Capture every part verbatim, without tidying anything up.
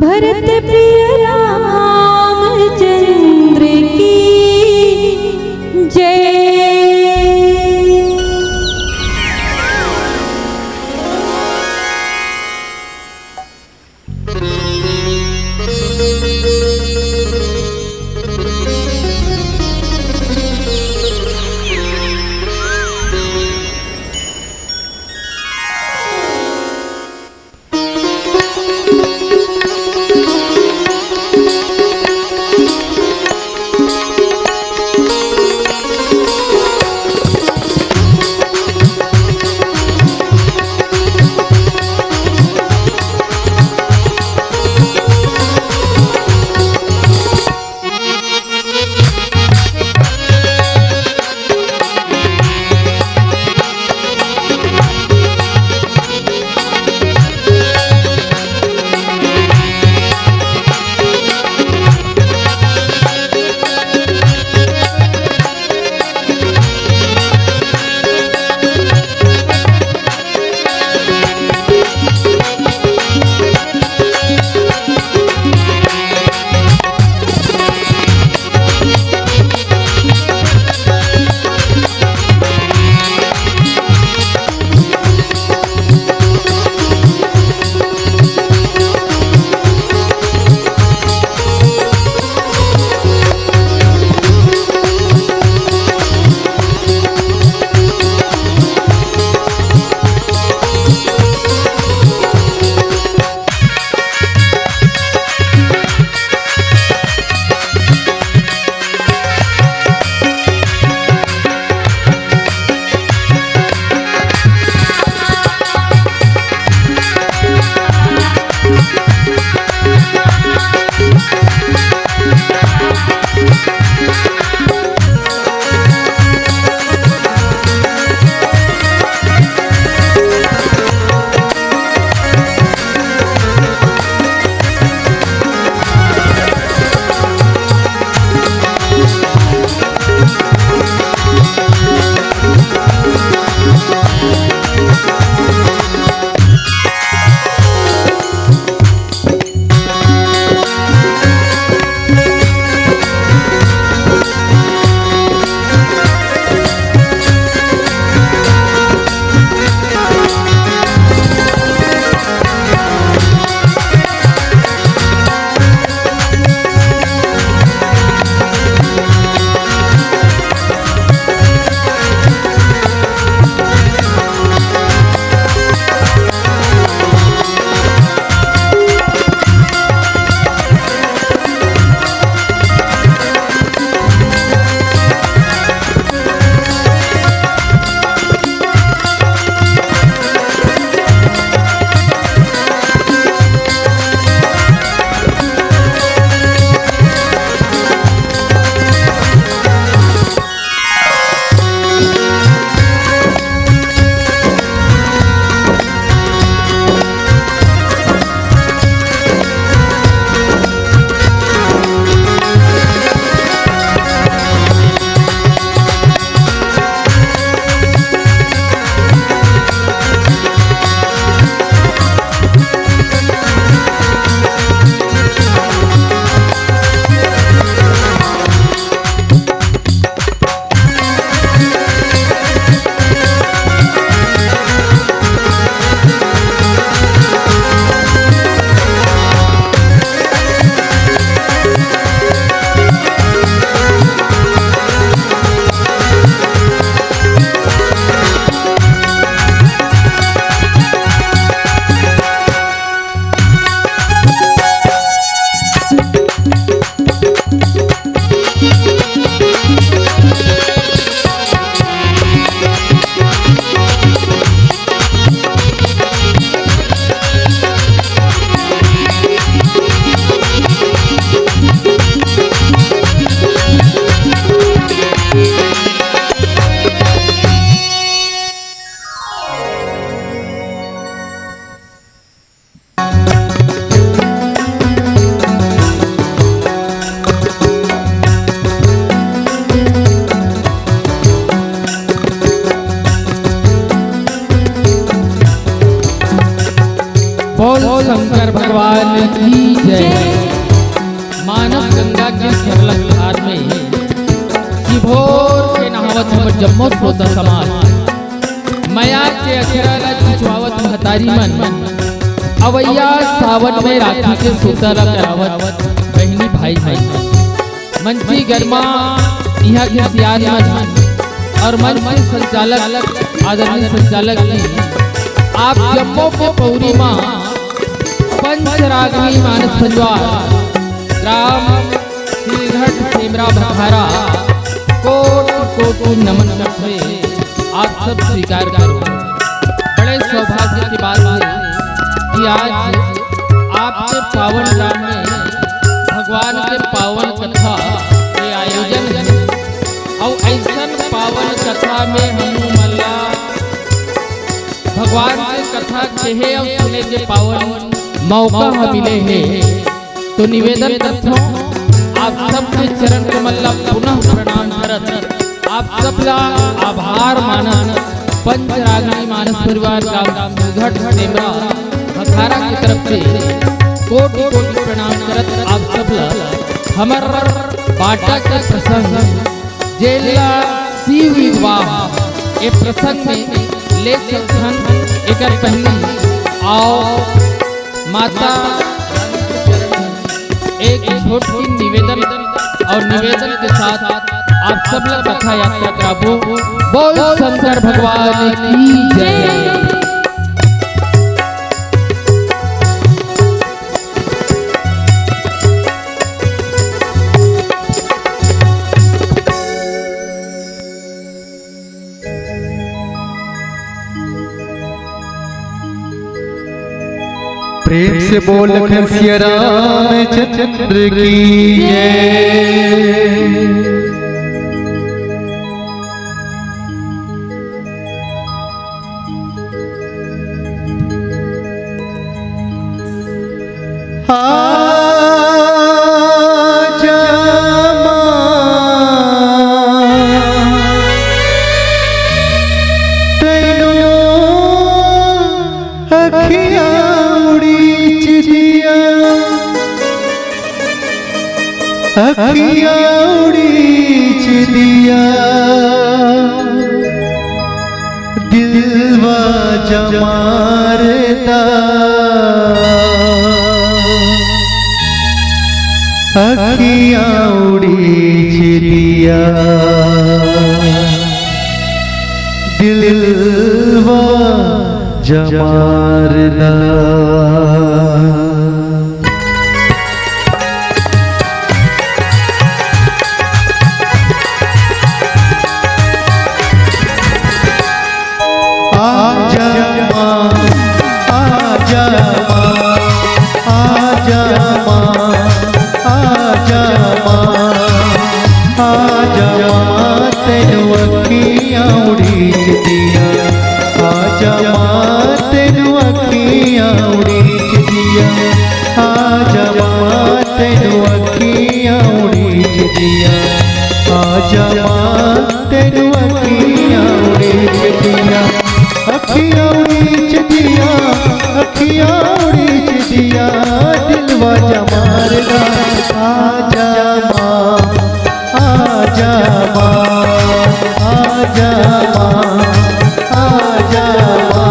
भरत प्रिय रामचंद्र की जय। की जय। मानस गंगा के सरलग धार में चिभोर के नहावत हमर जम्मो श्रोता समाज, मया के अखरा ला चिचवावत महतारी मन, अवैया सावन में राखी के सुरता ला करावत बहिनी भाई मन, मंची गरमा इहाँ के सियान मन और मंच के संचालक, आदरणीय संचालक जी, आप जम्मो के पौरी मा पंचरागनी मानस पंजवार, ग्राम सिलघट सेमरा भखारा, कोटि कोटि नमन करथे। आप सब स्वीकार करो। बड़े सौभाग्य की बात है कि आज आपके पावन ग्राम में भगवान के पावन कथा के आयोजन है। अउ ऐसन पावन कथा में हमू मन ला भगवान के कथा कहे अउ सुने के पावन मौका ह मिले हे। तो निवेदन करथों, आप सबके चरण कमल ला पुनः प्रणाम करत, आप सब ला आभार मानत, पंचरागनी मानस परिवार ग्राम सिलघट सेमरा भखारा की तरफ से कोटि कोटि प्रणाम करत, आप सब ला हमर बाटा के प्रसंग जेला शिव विवाह ए प्रसंग में ले चलथन। एकर पहली आओ माता एक छोटकिन निवेदन और निवेदन के साथ आप सब ला कथा यात्रा कराबो। बोल शंकर भगवान की जय। प्रेम से बोल लखन सिया रामचंद्र की जय। आजा माँ, तैनू अखियाँ उड़ीच दिया, अखियाँ उड़ीच दिया, दिलवा जमारदा, अखियाँ उड़ीच दिया, दिलवा जमारदा। आजा माँ, आजा माँ, आजा माँ, आजा माँ, आजा माँ, तैनू अखियाँ उड़ीच दिया। आजा माँ, तैनू अखियाँ उड़ीच दिया। आजा माँ, तैनू अखियाँ उड़ीच दिया। आजा माँ, तैनू अखियाँ उड़ीच दिया। अखियाँ उड़ीच दिया, अखियाँ उड़ीच दिया, दिलवा जमारदा। आजा माँ, आजा माँ, आजा माँ, आजा माँ।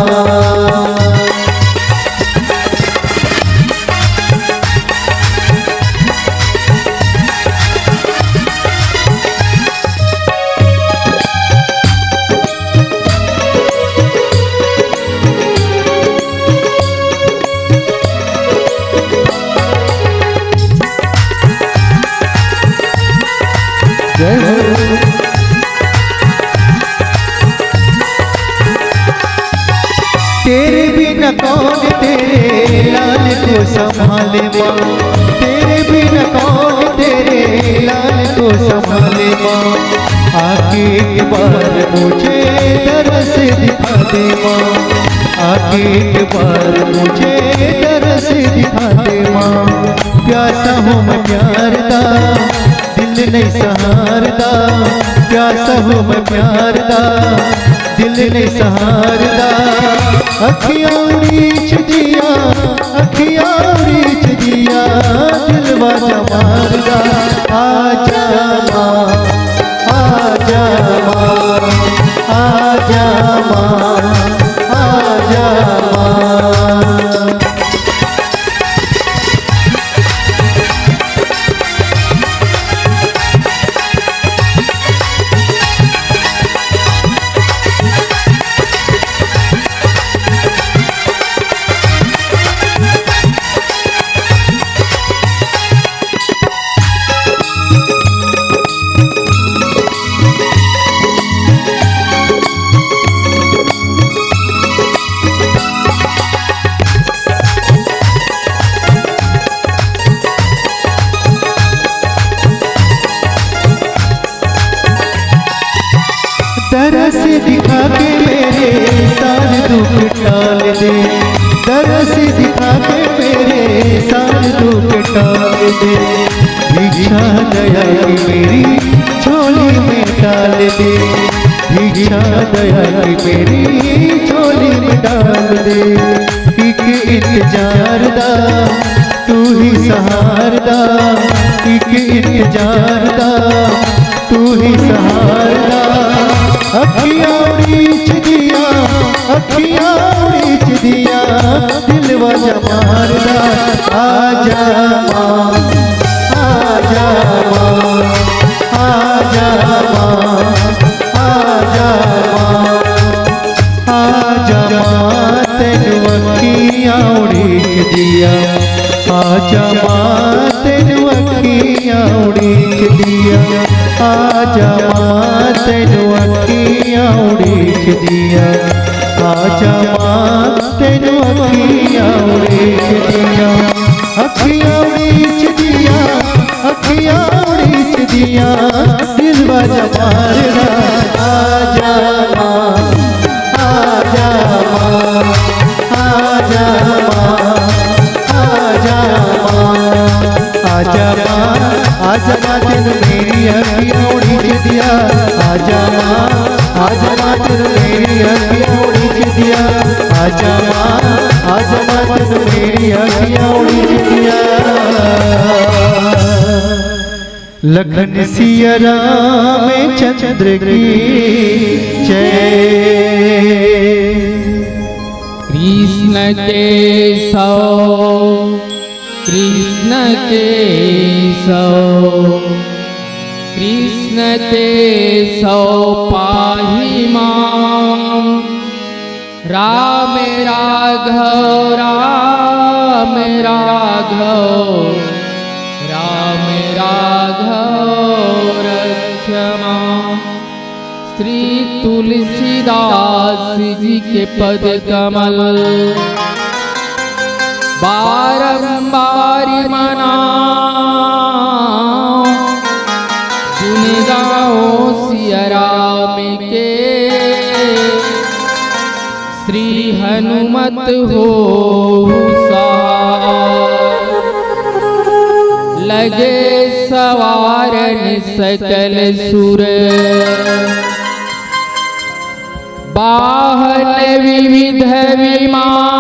जय हो। तेरे बिना कौन तेरे लाल को संभाले माँ, तेरे बिना कौन तेरे लाल को संभाले माँ। आके एक बार मुझे दरस दिखा दे माँ, आके एक बार मुझे दरस दिखा दे माँ। प्यासा हूँ मैं प्यार दा, दिल नहीं सहारदा, प्यासा हूँ मैं प्यार दा, दिल नहीं सहारदा। अखियाँ उड़ीच दिया, अखियाँ उड़ीच दिया दिलवा जमारदा। आजा माँ, आजा माँ, आजा माँ, आजा माँ। तरस दिखा के मेरे सारे दुख टाल दे, तरस दिखा के मेरे सारे दुख टाल दे। भिक्षा दया की मेरी झोली में डाल दे, भिक्षा दया की मेरी झोली में डाल दे। एक इंतजार दा, तू ही सहारा दा, एक इंतजार दा, तू ही सहारा दा। अखियाँ उड़ीच दिया, अखियाँ उड़ीच दिया, दिलवा जमारदा। आजा माँ, आजा माँ, आजा माँ, आजा माँ। आजा माँ तैनू अखियाँ उड़ीक दिया, आजा माँ तैनू अखियाँ उड़ीक दिया, आजा माँ तैनू अखियाँ उड़ीक दिया, आजा माँ तैनू अखियाँ उड़ीक दिया। अखियाँ उड़ीक दिया, अखियाँ उड़ीक दिया, दिलवा जमारदा। आजा माँ, आजा माँ, आजा माँ, आजा माँ, आजा माँ, आजा माँ तैनू मेरी अखियाँ उड़ीक दिया। आजा माँ, आजा माँ तैनू मेरी अखियाँ उड़ीक दिया। आजा माँ, आजा माँ तैनू मेरी अखियाँ उड़ीक दिया। लखन सिया राम चंद्र की जय। कृष्ण केशव, कृष्ण केशव, कृष्ण केशव पाहि मां। राम राघव, राम राघव, राम राघव रक्ष मां। श्री तुलसीदास जी के पद कमल बारंबार मनाओ, गुण गाओ सिया राम के, श्री हनुमत होहु सहाय। लगे संवारन सकल सुर, वाहन विविध विमान।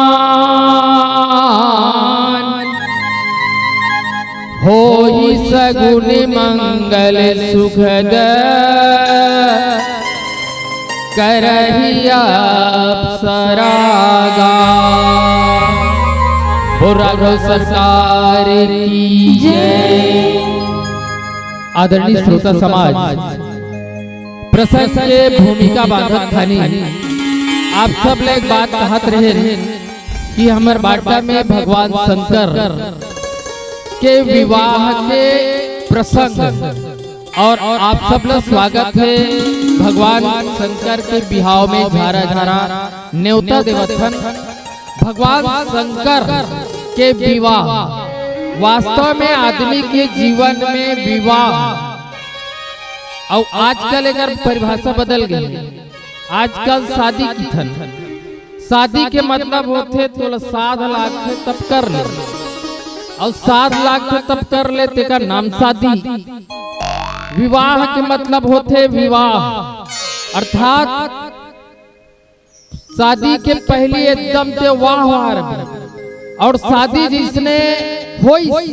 होई सगुन मंगल सुखद, करही अप्सरा गान। बोल राघव सरकार की जय। आदरणीय श्रोता समाज, प्रसंग के भूमिका बांधत खानी आप सब ले एक बात कहत रहेन कि हमर बांटा में भगवान शंकर के विवाह के प्रसंग और आप सब ला स्वागत हे। भगवान शंकर के बिहाव में झारा झारा नेवता देवत हन। भगवान शंकर के विवाह, वास्तव में आदमी के जीवन में विवाह, अउ आजकल एकर परिभाषा बदल गई। आजकल शादी किथन, शादी के मतलब होथे तोला साध लागथे तब कर ले, अउ साध लागथे तब कर ले, तेकर नाम शादी। विवाह के मतलब होथे विवाह, अर्थात शादी के पहली एकदम ते वाह वाह रहे। और शादी जिसने होइस,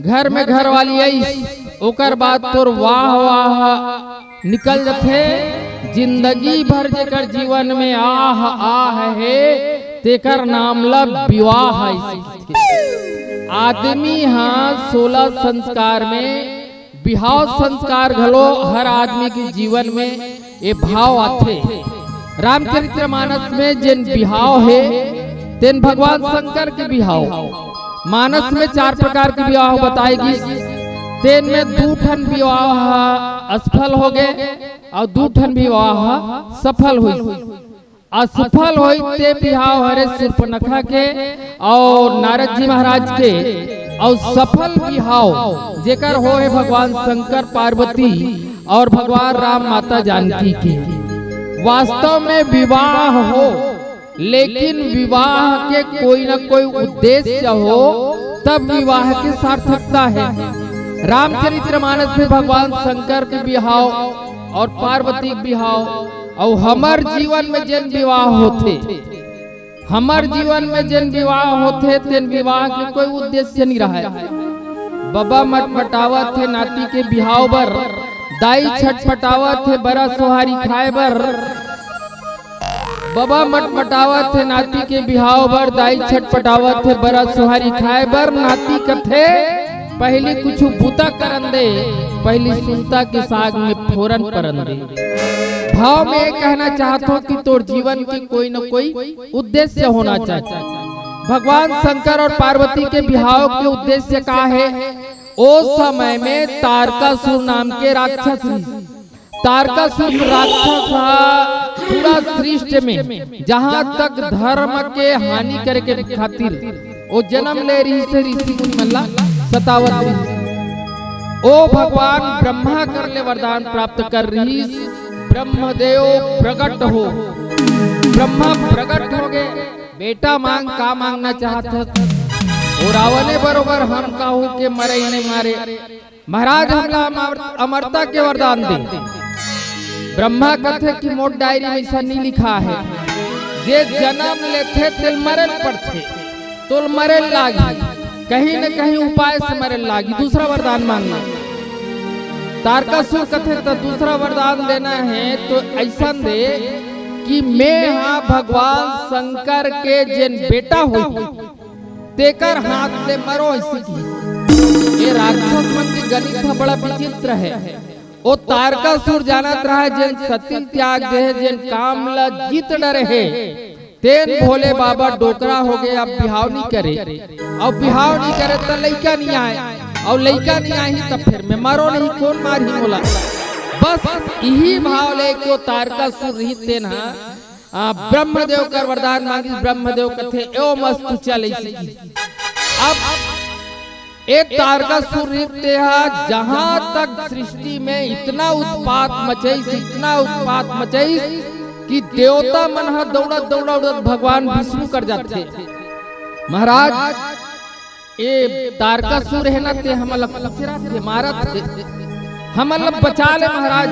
घर में घरवाली आइस, ओकर बाद तोर वाह वाह निकल जथे। जिंदगी भर जेकर जीवन में आह आह हे, तेकर नाम ला विवाह हे। आदमी हा सोलह संस्कार में बिहाव संस्कार घलो हर आदमी के जीवन में ये भाव आथे। रामचरितमानस में जेन बिहाव हे, तेन भगवान शंकर के बिहाव। मानस में चार प्रकार के बिहाव बताए गिस, तेन में दू ठन बिहाव ह असफल हो गए और दू ठन बिहाव ह सफल हुई। असफल होई ते बिहाव हरे सूर्पनखा के और नारद जी महाराज के, और सफल बिहाव जेकर होए भगवान शंकर पार्वती और भगवान राम माता जानकी के। वास्तव में विवाह हो, लेकिन विवाह के कोई ना कोई उद्देश्य हो, तब विवाह की सार्थकता है। रामचरितमानस में भगवान शंकर के बिहाव और पार्वती के बिहाव, और हमर जीवन में जेन विवाह होथे, हमर जीवन में जेन विवाह होथे, तेन विवाह के कोई उद्देश्य नहीं रहे। बबा मटमटावत हे नाती के बिहाव बर, दाई छटपटावत हे बरा सोहारी खाए बर। बबा मटमटावत हे नाती के बिहाव बर, दाई छटपटावत हे बरा सोहारी खाए बर। नाती कथे, "पहली कुछ बूता करन दे, पहली सुनता के साग में फोरन परन दे।" भाव में ये कहना चाहत हो कि तोर जीवन के कोई न कोई उद्देश्य होना चाहिए। भगवान शंकर और पार्वती के बिहाव के उद्देश्य का है? ओ समय में तारकासुर नाम के राक्षस रहिस। तारकासुर राक्षस हा पूरा सृष्टि में जहां तक धर्म के हानि करे के खातिर ओ जन्म ले रहिस हे, ऋषि मुनि मन ला सतावत रहिस। ओ भगवान ब्रह्मा कर ले वरदान प्राप्त कर रहिस, ब्रह्मदेव प्रगट हो। ब्रह्मा प्रगट हो गए, "बेटा मांग, का मांगना चाहत हस?" ओ रावणे बरोबर हम काहू के मरे ही नहीं मारे। महाराज हमला अमर-, अमरता के वरदान दे। ब्रह्मा कथे कि मोर डायरी में ऐसा नहीं लिखा है, जे जन्म लेथे तेल मरे ल पड़थे, तोल मरे ल लागी, कहीं न कहीं उपाय से मरे ल लागी। दूसरा वरदान मांगना। तारकासुर कथे तो दूसरा वरदान देना है तो ऐसा दे कि मैं हा भगवान शंकर के जेन बेटा होई, तेकर हाथ ले मरो ऐसी की। ये राक्षस मन के गणित ह बड़ा विचित्र है। ओ तारकासुर जानत रहा, जेन सती ल त्याग दे हे, जेन काम ला जीत डरे हे, तेन भोले बाबा डोकरा हो गए, अब बिहाव नहीं करे। अब बिहाव नहीं करे त लइका नहीं आए, और लइका नहीं आही त फिर मैं मरो नहीं, कौन मारही मोला। बस यही भाव लेके ओ तारकासुर रही तेन हा आ, ब्रह्मदेव कर वरदान मांगिस, ब्रह्मदेव कथे, "एवमस्तु चल ऐसी।" अब ए तारकासुर नृत्य हा जहां तक सृष्टि में इतना उत्पात मचइस, इतना उत्पात मचइस कि देवता मन हा दौड़त, दौड़त, दौड़त भगवान विष्णु कर जाथे। महाराज, ए तारकासुर हे ना, ते हमन ला कुचरत हे, मारत हे, हमन ला बचा ले महाराज।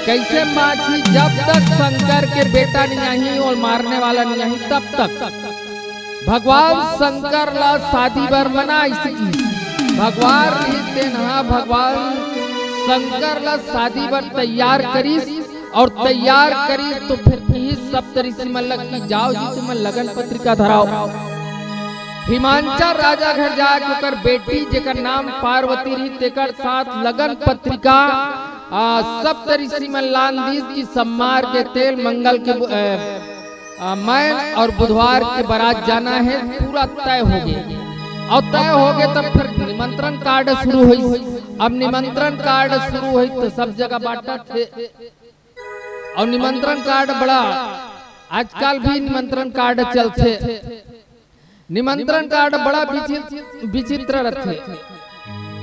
कैसे बाँची? जब तक शंकर के बेटा नहीं आही और मारने वाला नहीं आही, तब तक भगवान शंकर ला शादी बर मना ऐसी की। भगवान ही तेन हा भगवान शंकर ला शादी बर तैयार करिस। और तैयार करिस तो फिर किहिस सप्तऋषि मन ल कि जाओ जी तुमन लगन पत्रिका धराओ। हिमांचल राजा घर जाके ओकर बेटी जेकर नाम पार्वती रही तेकर साथ लगन पत्रिका, आ, सप्तऋषि मन लान दीस कि सम्मार के तेल मंगल के बु-, ए, आ, मैं और बुधवार के बारात जाना है, पूरा तय हो गए। और तय हो गए तब फिर निमंत्रण कार्ड शुरू हुई। अब निमंत्रण कार्ड शुरू हुई तो सब जगह बांटत हे। और निमंत्रण कार्ड बड़ा, आजकल भी निमंत्रण कार्ड चलथे। निमंत्रण कार्ड बड़ा विचित्र, विचित्र रथे।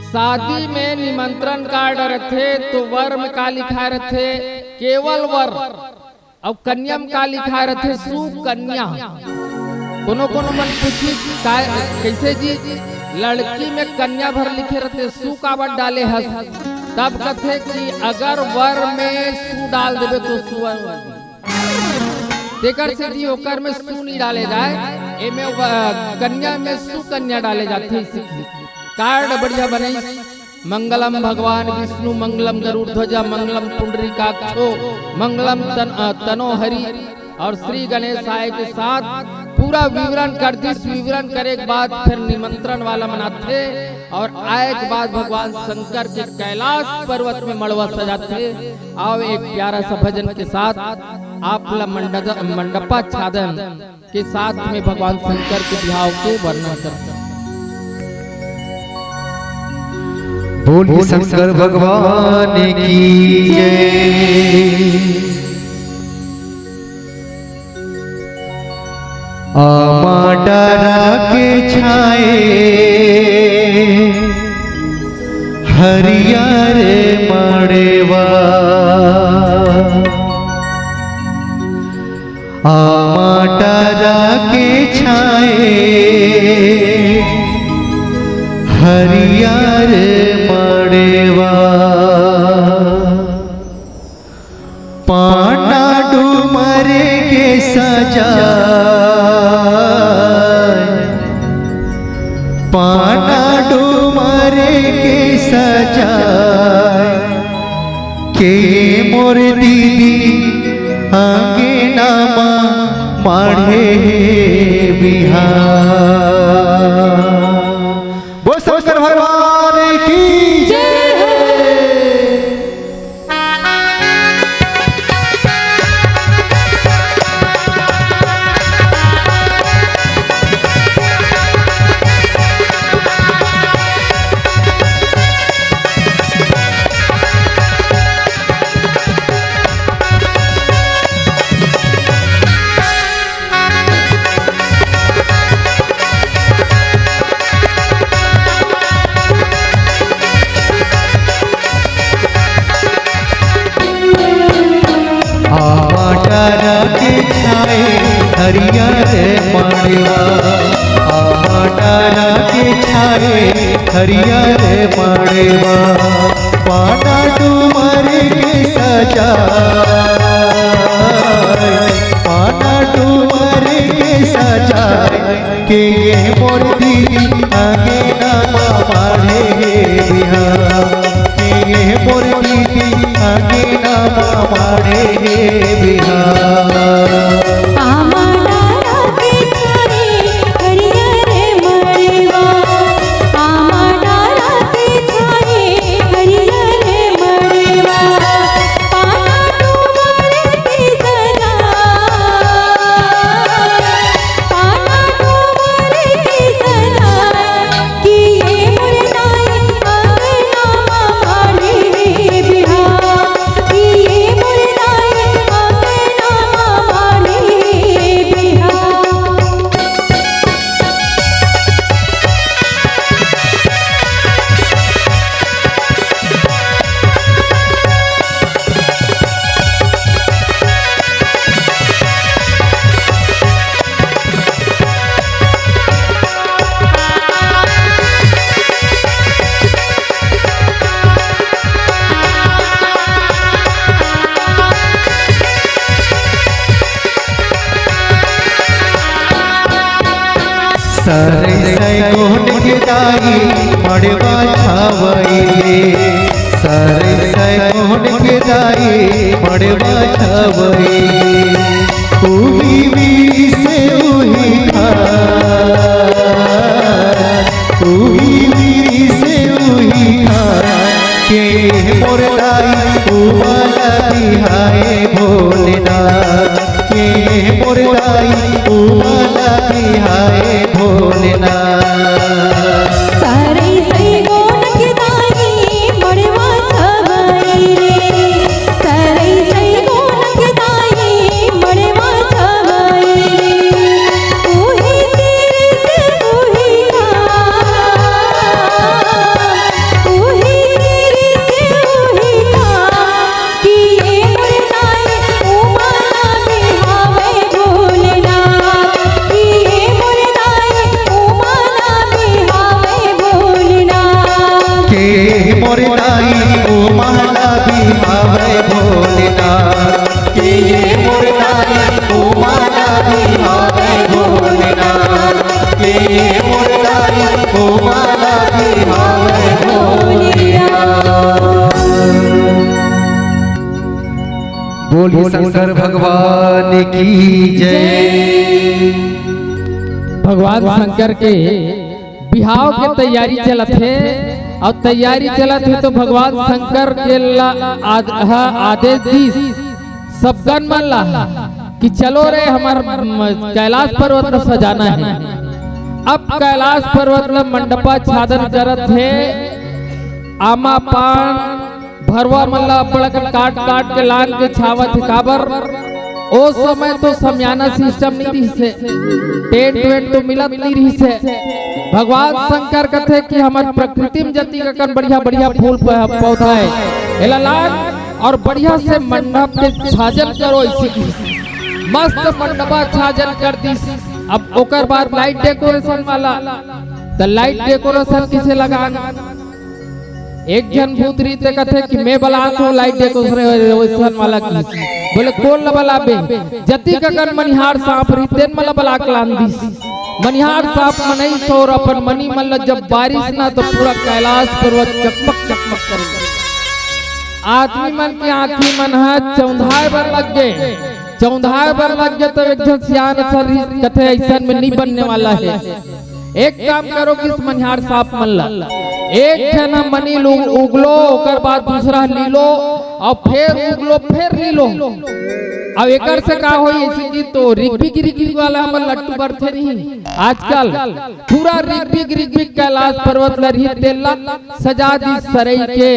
शादी में निमंत्रण कार्ड रथे तो वर में का लिखा रथे? केवल वर। और कन्या में का लिखा रथे? सुकन्या। कोनो कोनो मन पूछी का, कैसे जी लड़की में कन्या भर लिखे रथे, सु काबर डाले हस? तब कथे कि अगर वर में सु डाल देबे तो सुअर हो जाही। तेकर सेती ओकर में सु नहीं डाले जाए। एमे व-, कन्या में सुकन्या डाले जाथे। कार्ड बढ़िया बनइस। मंगलम भगवान विष्णु, मंगलम गरुड़ ध्वजा, मंगलम पुंडरीकाक्षो, मंगलम तन-, अ, तनोहरि और श्री गणेशाय के साथ पूरा विवरण कर दिस। विवरण करे के बाद फिर निमंत्रण वाला मन आथे और आए के बाद भगवान शंकर के कैलाश पर्वत में मड़वा सजाथे। आओ, एक प्यारा सा भजन के साथ आप ला मंडग-, मंडपा छादन के साथ में भगवान शंकर के बिहाव के वर्णन करते हैं। बोलिए शंकर भगवान की जय। आमा डारा के छाए हरियर मड़ेवा, आमा डारा के छाए हरियर मड़ेवा, पाना डूमर के सजाए, पाना डूमर के सजाए, के मोर दीदी अंगना मा माढ़े हे बिहाव। बोल शंकर भगवान की जय। आमा डारा के छाए हरियर मड़वा, आमा डारा के छाए हरियर मड़वा, पाना डूमर के सजाए, पाना डूमर के सजाए, के ये मोर दीदी अंगना मा माढ़े हे बिहाव, के ये मोर दीदी अंगना मा माढ़े हे बिहाव। आमा डारा के छाए हरियर मड़वा, आमा डारा के छाए हरियर मड़वा, पाना डूमर के सजाए, पाना डूमर के सजाए, कि ये मोर दाई अंगना मा माढ़े हे बिहाव, कि ये मोर दाई अंगना मा माढ़े हे बिहाव। सरई सैगोन के दाई मड़वा छावई रे, सरई सैगोन के दाई मड़वा छावई रे। उही वीरी से उही खार, उही वीरी से उही खार, के मोर दाई उबाला दिहाए भोलेनाथ, के मोर दाई उबाला दिहाए भोलेनाथ। सरई सैगोन के दाई मड़वा छावई रे, सरई सैगोन के दाई मड़वा छावई रे। उही वीरी से उही खार, बोल शंकर भगवान की जय। भगवान शंकर के बिहाव के तैयारी चलत हे, अउ तैयारी चलत हे तो भगवान शंकर के ला आद-, ह आदेश दिस सबगन मन ला कि चलो रे, हमर म-, कैलाश पर्वत ला सजाना हे। अब कैलाश पर्वत ला मंडपाच्छादन करत हे। आमा पान भरवा मन ला अब्बड़ अकन काट काट के लान के छावत हे। काबर, ओ समय तो समियाना सिस्टम नइ रिहिस हे, टेंट वेंट तो मिलत नइ रिहिस हे। भगवान शंकर कथे कि हमर प्रकृति म जतिक अकन बढ़िया बढ़िया फूल प-, पौधा हे, एला लान अउ बढ़िया से मंडप के छाजन करो। अइसे कि मस्त मंडपा छाजन कर दिस। अब ओकर बाद लाइट डेकोरेशन वाला, त लाइट डेकोरेशन कइसे लगान? एक झन भूत रहिथे, कथे कि मैं बलात हूँ लाइट डेकोरेशन वाला की। बोले, कोन ला बलाबे? जतिक अकन मनिहार सांप रहिस, तेन मन ला बला के लान दिस। मनिहार सांप मन आइस अउ अपन मनी मन ला जब बारिस ना, तो पूरा कैलाश पर्वत चकमक चकमक करे। आदमी मन के आँखी मन ह चौंधाए बर लग गे। चौंधाए बर लग गे, तब एक झन सियान असन रहिस, कथे, अइसन में नइ बनने वाला हे। एक काम करो कि इस मनिहार सांप मन ला, एक झन ह मनी लू-, उगलो, ओकर बाद दूसरा ली लो, अउ फेर उगलो, फेर ली लो। अब एकर से का होई? अइसे कि तो रिगबिग रिगबिग वाला हमर लट्टू बरथे नहीं आजकल, पूरा रिगबिग रिगबिग कैलाश पर्वत ल रही तेला सजा दिस सरई के,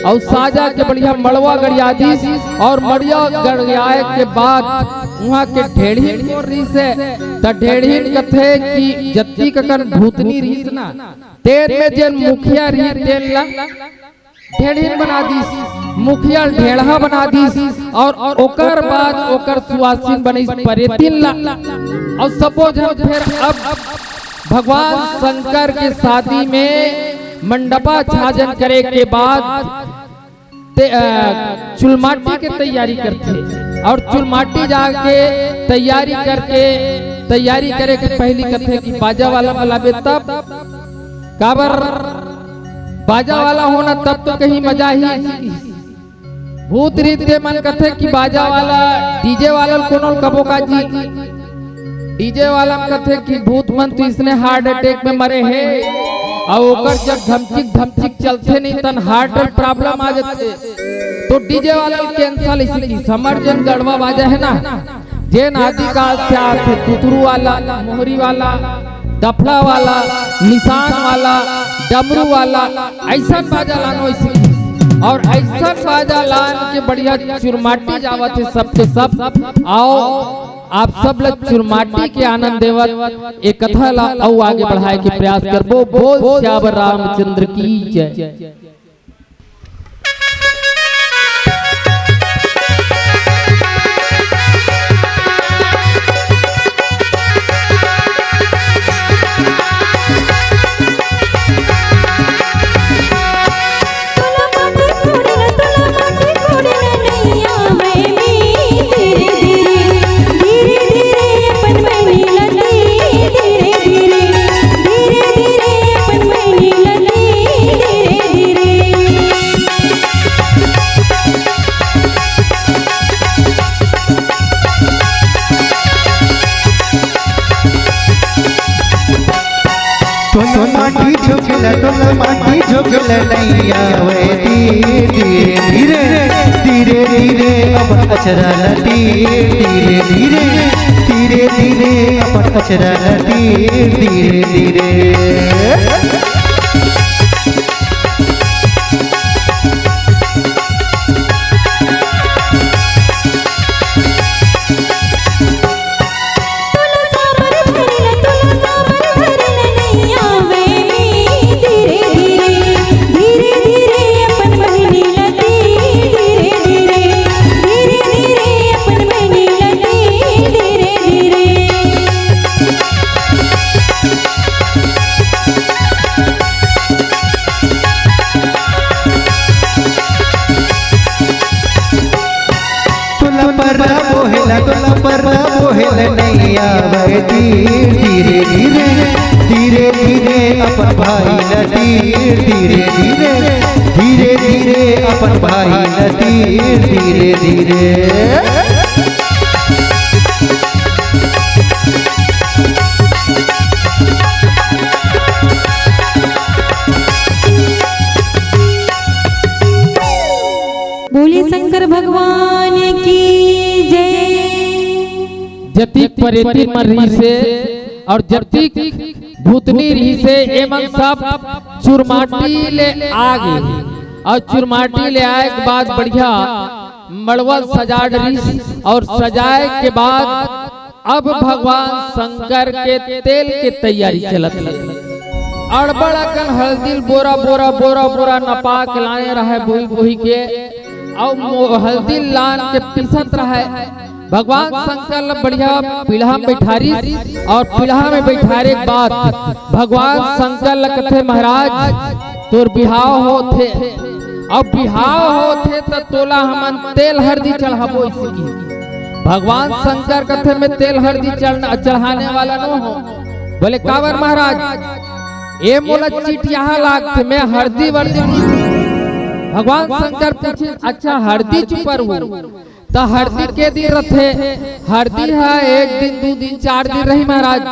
अउ साजा के बढ़िया मड़वा गड़िया दिस, अउ मड़िया गड़ियाए के बाद उहाँ के ढेढ़िन कोन रहिस हे, त ढेढ़िन कथे कि जतिक अकन भूतनी रहिस ना, तेन में जेन मुखिया रहिस तेन ला ढेढ़िन बना दिस, मुखिया ढेढ़ा बना दिस, अउ ओकर बाद ओकर सुवासिन बनिस परेतिन ला, अउ सबो झन फेर अब भगवान शंकर के शादी में मंडपा छाजन करे के बाद ते, अ, चुलमाटी के तैयारी करथे, अउ चुलमाटी जाके तैयारी करके, तैयारी करे के पहिली कथे कि बाजा वाला बलाबे तब, काबर बाजा वाला होना तब तो कहीं मजा ही। भूत रीत के मन कथे कि बाजा वाला, डीजे वाला ल कोनो ल कबो का जी। डीजे वाला म कथे कि भूत मन तो इसने हार्ट अटैक में मरे हे, अउ ओकर जब धमचिक धमचिक चलथे नहीं तन हार्ट प्रॉब्लम आ जाथे। तो डीजे वाला ल कैंसल, इसलिए हमर जेन गड़वा बाजा हे ना, जेन आदिकाल से आथे, तुतरू वाला, मोहरी वाला, डफड़ा वाला, निशान वाला, डमरू वाला, अइसन बाजा लानो अइसे। अउ अइसन बाजा लान के बढ़िया चुरमाटी जावत हे सबके सब। आओ, आप सब ल चुरमाटी के आनंद देवत ए कथा ला अउ आगे बढ़ाए के प्रयास करबो। बोल सियावर रामचंद्र की जय। टोला माटी झोंकेला, टोला माटी झोंकेला, नैया वै धीरे धीरे, धीरे धीरे अपन अचरा ला तीर, धीरे धीरे, धीरे धीरे अपन अचरा ला तीर, धीरे धीरे। तोला परना मोहे ल नइ आवय तीर। धीरे धीरे, धीरे धीरे अपन भाई ल तीर। धीरे धीरे, धीरे धीरे अपन भाई ल तीर। धीरे धीरे। बोले शंकर भगवान की जय। जतिक परेती मन रहिसे अउ जतिक भूतनी रहिसे, एमन सब चुरमाटी ले आ गे अउ चुरमाटी ले आए के बाद बढ़िया मड़वा सजा डरिस अउ सजाए के बाद अब भगवान शंकर के तेल के तैयारी चलत हे। अड़बड़ अकन हल्दी ल बोरा बोरा बोरा बोरा नपा के लाने रहय बोही बोही के, अउ मो-, हल्दी ल लान के पीसत रहय। भगवान शंकर ल बढ़िया पीढ़ा में बैठारिस अउ पीढ़ा में बैठारे के बाद भगवान शंकर ल कथे, महाराज, तोर बिहाव होथे, अउ बिहाव होथे त तोला हमन तेल हरदी चढ़ाबो। इसकी भगवान शंकर कथे, मैं तेल हरदी चढ़-, चढ़ाने वाला नो हों। बोले, काबर महाराज? ए मोला चिटियाहा लागथे, मैं हरदी वरदी नहीं। भगवान शंकर पूछे, अच्छा, हरदी चुपर हूँ, त हरदी के दिन रथे? हरदी ह एक दिन, दू दिन, चार दिन रही महाराज।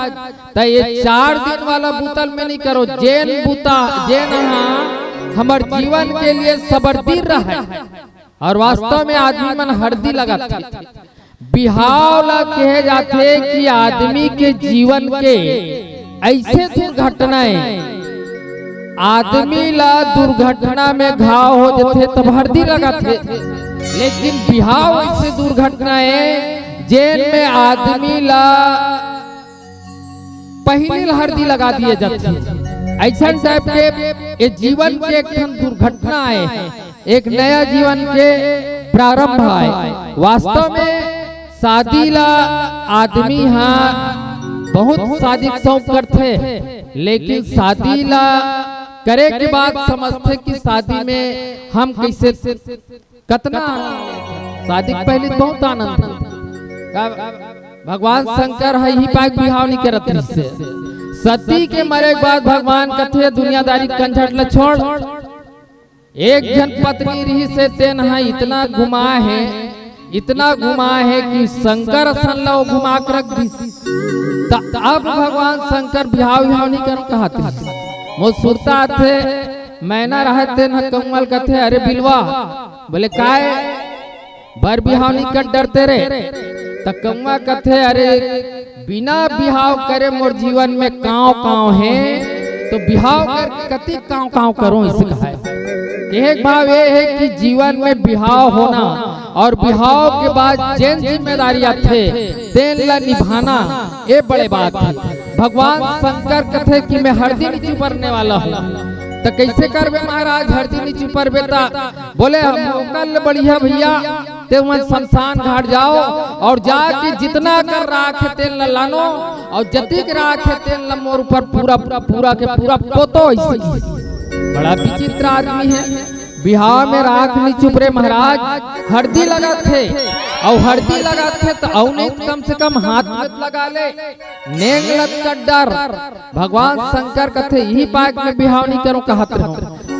त ये चार दिन वाला बुता ल मैं नहीं करो, जेन बुता, जेन हा हमर जीवन के लिए सबरदीन रहय। अउ वास्तव में आदमी मन हरदी लगाथे। बिहाव ला कहे जाथे कि आदमी के जीवन के ऐसे दुर्घटना ए, आदमी ला दुर्घटना में घाव हो जथे तब हरदी लगाथे, लेकिन बिहाव ऐसे दुर्घटना ए जेन में आदमी ला पहिली ल हरदी लगा दिए जाथे। ऐसन टाइप के ये जीवन के एक ठन दुर्घटना आए, एक नया जीवन के प्रारंभ आए। वास्तव में शादी ला आदमी हा बहुत शादी के शौक करथे, लेकिन शादी ला करे के बाद समझथे कि शादी में हम कैसे कतना आनंद लेथन। शादी के पहले बहुत आनंद लेथन। का भगवान शंकर ह इही पाय बिहाव नहीं करत रिहिसे। सती के मरे के बाद भगवान कथे, दुनियादारी कंझट ल छोड़। एक झन पत्नी रिहिसे, तेन ह इतना घुमा हे, इतना घुमा हे कि शंकर असन ल वो घुमा के रख दिस। त अब भगवान शंकर बिहाव बिहाव नहीं कर कहत रिहिस। मोर सुरता आथे, मैना रहत तेन ह कौआ ल कथे, अरे बिलवा, बोले, काय बर बिहाव नहीं कर डरते रे? त कौआ कथे, अरे बिना बिहाव करे मोर जीवन में कांव कांव हे, तो बिहाव कर कति कांव कांव करो, इसे कहा है। कहे के भाव ये है कि जीवन में बिहाव होना अउ बिहाव के बाद जेन जिम्मेदारी आथे, तेन ला निभाना, ये बड़े बात हे। भगवान शंकर कथे कि मैं हरदी नहीं चुपरने वाला हूँ। त कैसे करबे महाराज, हरदी नहीं चुपरबे? त बोले, हम ओकर ले बढ़िया भैया, ते मन शमशान घाट जाओ अउ जाके जितना कर राख हे तेन ला लानो अउ जतिक राख हे तेन ला मोर ऊपर पूरा, पूरा के पूरा पोतो। ऐसे बड़ा विचित्र आदमी हे। बिहाव में राख नहीं चुपरे महाराज, हरदी लगाथे अउ हरदी लगाथे त अउ नहीं त कम से कम हाथ में लगा ले, नेंग लत कर डर। भगवान शंकर कथे, इही पाय के मैं बिहाव नहीं करो कहत रहो।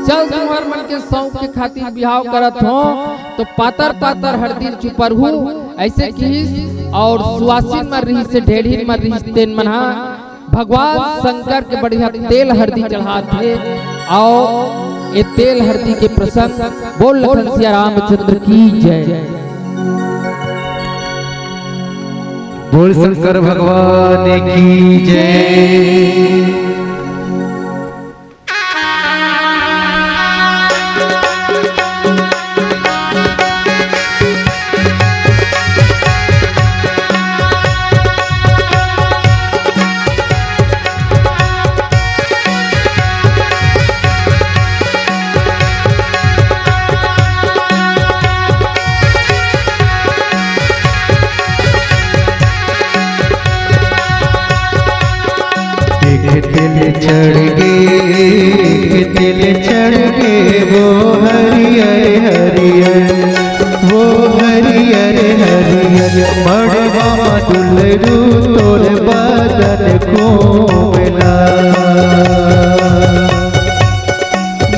चल तुंहर मन के शौक के खातिर बिहाव करत हो, तो पातर पातर हरदी चुपरहू, ऐसे किहिस। अउ सुवासिन मन रिहिस, ढेढ़िन मन रिहिस, तेन मन हा भगवान शंकर के बढ़िया तेल हरदी चढ़ात हे। अउ ये तेल हरदी के प्रसंग बोल लखन सिया रामचंद्र की जय। बोल शंकर भगवान की जय। एक तेल चढ़ गे, एक तेल चढ़ गे, वो हरियर हरियर, वो हरियर हरियर। मड़वा म दुलरू तोर बदन कोमला,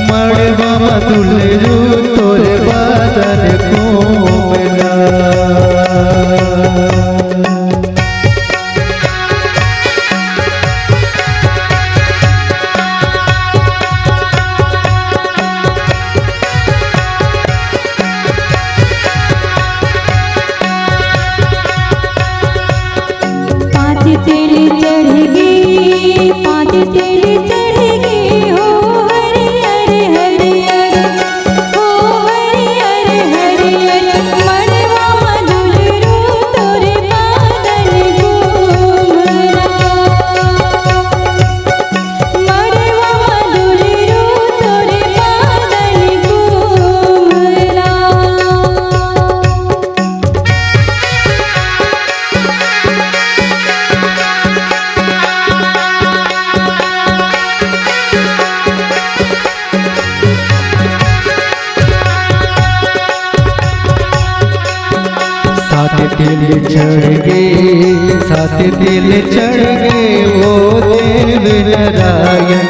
मड़वा म दुलरू तोर बदन कोमला। पाँच तेल चढ़ गे, पाँच तेल चढ़ गे हो, हरियर हरियर, हो हरियर हरियर, मड़वा म दुलरू तोर बदन कोमला। मड़वा म दुलरू तोर बदन कोमला। सात तेल चढ़ गे, सात तेल चढ़ गे, ओ देव नारायण,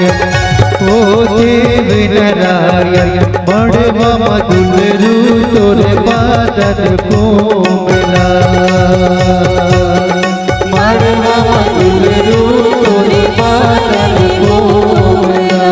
ओ देव नारायण, मड़वा म दुलरू तोर बदन कोमला। मड़वा म दुलरू तोर बदन कोमला।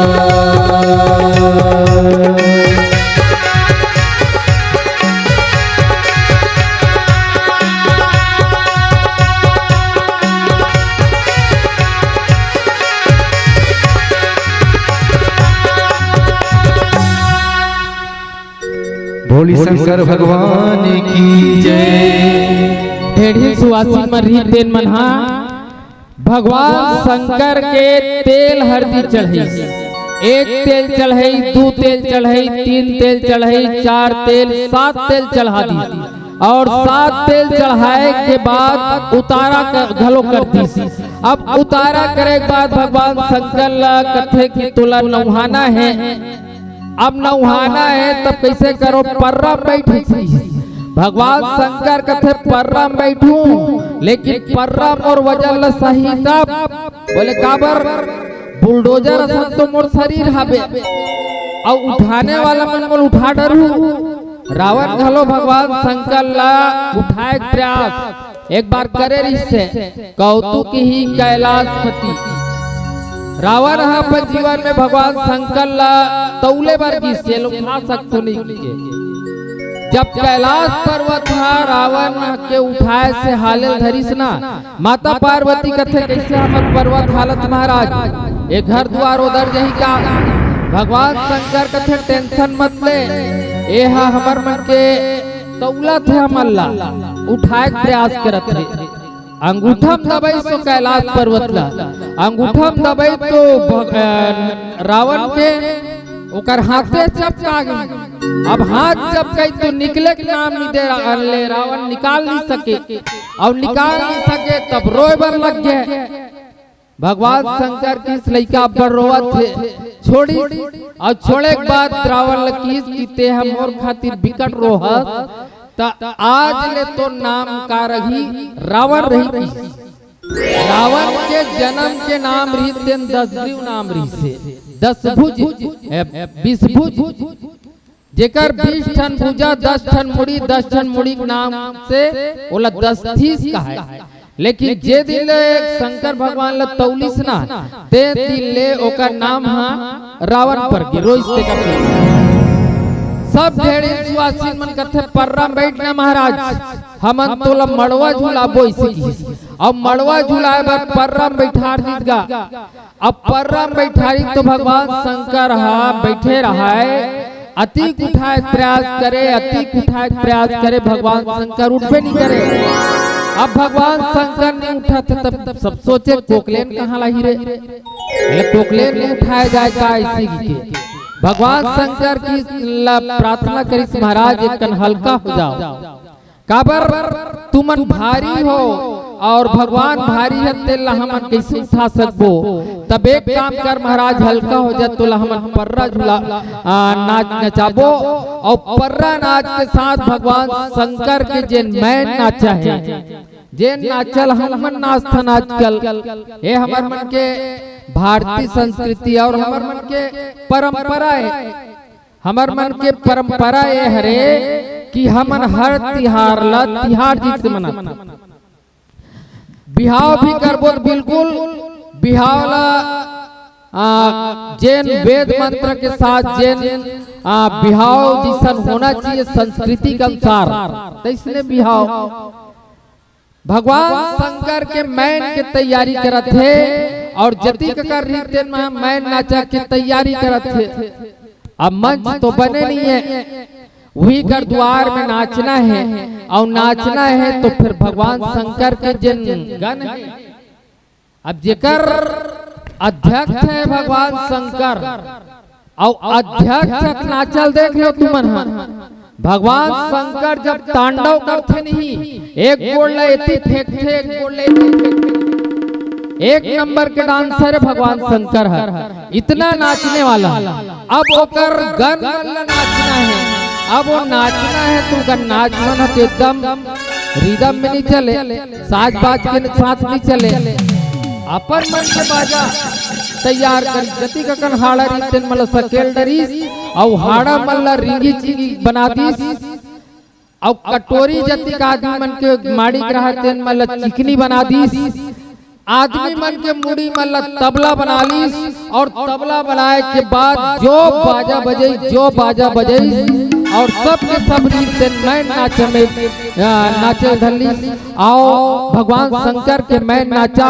भोले शंकर भगवान की जय। ढेढ़ी सुवासिन मन रहिस तेन मन हा भगवान शंकर के तेल हरदी चढ़ाइस। एक तेल चढ़ाइस, दू तेल चढ़ाइस, तीन तेल चढ़ाइस, चार तेल, सात तेल चढ़ा दिस। अउ सात तेल चढ़ाए के बाद उतारा क-, घलो कर दिस। अब उतारा करे के बाद भगवान शंकर ला कथे कि तोला नहाना हे। अब नहाना हे, तब कइसे करों? पर्रा म बइठ। भगवान शंकर कथे, "पर्रा म बइठहूं, लेकिन पर्रा म मोर वजन ल सही तब।" बोले, "काबर? बुलडोजर असन तो मोर शरीर हावे, अउ उठाने वाला मन मोला उठा डरहू।" रावण घलो भगवान शंकर ला उठाए के प्रयास एक बार करे रिहिसे, कौतुक ही कैलाशपति। रावण ह अपन जीवन में भगवान शंकर ला तौले बर गिस, ये ला उठा सकथों नहीं के। जब कैलाश पर्वत ह रावण के उठाए से हाले ल धरिस ना, माता पार्वती कथे, "कइसे हमर पर्वत हालत महाराज? ये घर दुवार ओदर जही का?" भगवान शंकर कथे, "टेंशन मत ले, ये ह हमर मन के तौलत हे, हमन ला उठाए के प्रयास करत हे।" अंगूठा म दबाइस ओ कैलाश पर्वत ला, अंगूठा म दबाइस तो भग-, अ, रावण के ओकर हाथे चपका गे। अब हाथ चपकाइस तो निकले के नाम नइ दे रा-, ले रावण निकाल नइ सके, अउ निकाल नइ सके तब रोए बर लग गे। भगवान शंकर कहिस लइका अब्बड़ रोवत हे, छोड़िस, अउ छोड़े के बाद रावण ल कहिस कि तें ह मोर खातिर बिकट रोहस, त आज ले तोर नाम का रही? रावण रही। रावण के जनम के नाम रहिस तेन दसभुज नाम रहिस हे, दसभुज, ए, बिसभुज। जेकर बीस ठन भुजा, दस ठन मुड़ी, दस ठन मुड़ी के नाम से ओला दसभुज कहाय। लेकिन जे दिन ले शंकर भगवान ल तौलिस ना, ते दिन ले ओकर नाम ह रावण पर गे, रोइस तेकर। सब ढेढ़ी सुवासिन मन कथे, "पर्रा म बइठ ना महाराज, हमन तोला मड़वा झुलाबो," अइसे किहिस। अउ मड़वा झुलाए बर पर्रा म बइठार दिस गा। अब पर्रा म बइठारिस तो भगवान शंकर ह बइठे रहय, अतिक उठाए के प्रयास करे, अतिक उठाए के प्रयास करे, भगवान शंकर उठबे नइ करे। अब भगवान शंकर नइ उठत हे, तब सब सोचे, "कोकलेन कहाँ लाही रे? एला कोकलेन नइ उठाए जाए का?" अइसे कहिके भगवान शंकर कहिस ला प्रार्थना करिस, "महाराज, एक कन हल्का हो जाव।" काबर तुमन भारी हो, और भगवान भारी हे, तेला हमन कइसे उठा सकबो? तब एक काम कर महाराज, हल्का हो जा, तोला हमन पर्रा झूला, आ, नाच नचाबो। और पर्रा नाच के साथ भगवान शंकर के जेन मैन नाचा हे, जेन नाचल हमन नाचथन आजकल, ये हमर मन के भारतीय संस्कृति और हमर मन के परंपरा हे। हमर मन के परंपरा ये हरे कि हमन हर तिहार ला तिहार जइसे मनाथन। बिहाव भी करबो त बिल्कुल बिहाव ला, आ, जेन वेद मंत्र के साथ जेन, आ, बिहाव जइसन होना चाहिए संस्कृति के अनुसार, तइसने बिहाव। भगवान शंकर के मैन के तैयारी करत हे और जतिक कर रहिथे तेन म मैन नाचा के तैयारी करत हे। अब मंच तो बने नहीं है, उही कर दुआर में नाचना है और नाचना है तो फिर भगवान शंकर के जिन गण है, अब जेकर अध्यक्ष है भगवान शंकर, अउ अध्यक्ष नाचल देख लो तुमन ह। भगवान शंकर जब तांडव करथे नहीं, एक गोड़ ला एती फेंकथे, एक गोड़ ला एती फेंकथे। एक नंबर के डांसर है भगवान शंकर ह, इतना नाचने वाला। अब ओकर गन मन ला नाचना है, अब वो नाचना है तो ओकर नाच मन ह तो एकदम रिदम में नहीं चले, साज बाज के साथ नहीं चले। अपन मन के बाजा तैयार करिस, जतिक अकन हाड़ा रहिस तेन मन ल सकेल डरिस, अउ हाड़ा मन ल रिंगी चिंगी बना दिस, अउ कटोरी जतिक आदमी मन के माड़ी ग्रह तेन मन ल चिकनी बना दिस। आदमी मन के मुड़ी मन ल तबला बना लिस, अउ तबला बनाए के बाद जो बाजा बजइस, जो बाजा बजइस, अउ सबके सब रीत तेन मैन नाचे में, आ, नाचे धर लिस। आओ भगवान शंकर के मैन नाचा,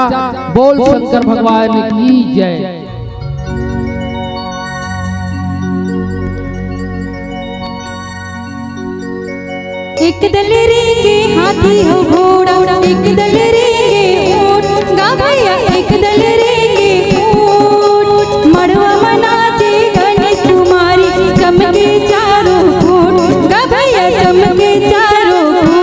बोल शंकर भगवान की जय। एक दल रेंगे हाथी हो घोड़ा, एक दल रेंगे ऊंट, गा भैया एक दल रेंगे ऊंट। मड़वा म नाचे गणेश कुमारी, चमके चारों ओर, गा भैया चमके चारों ओर।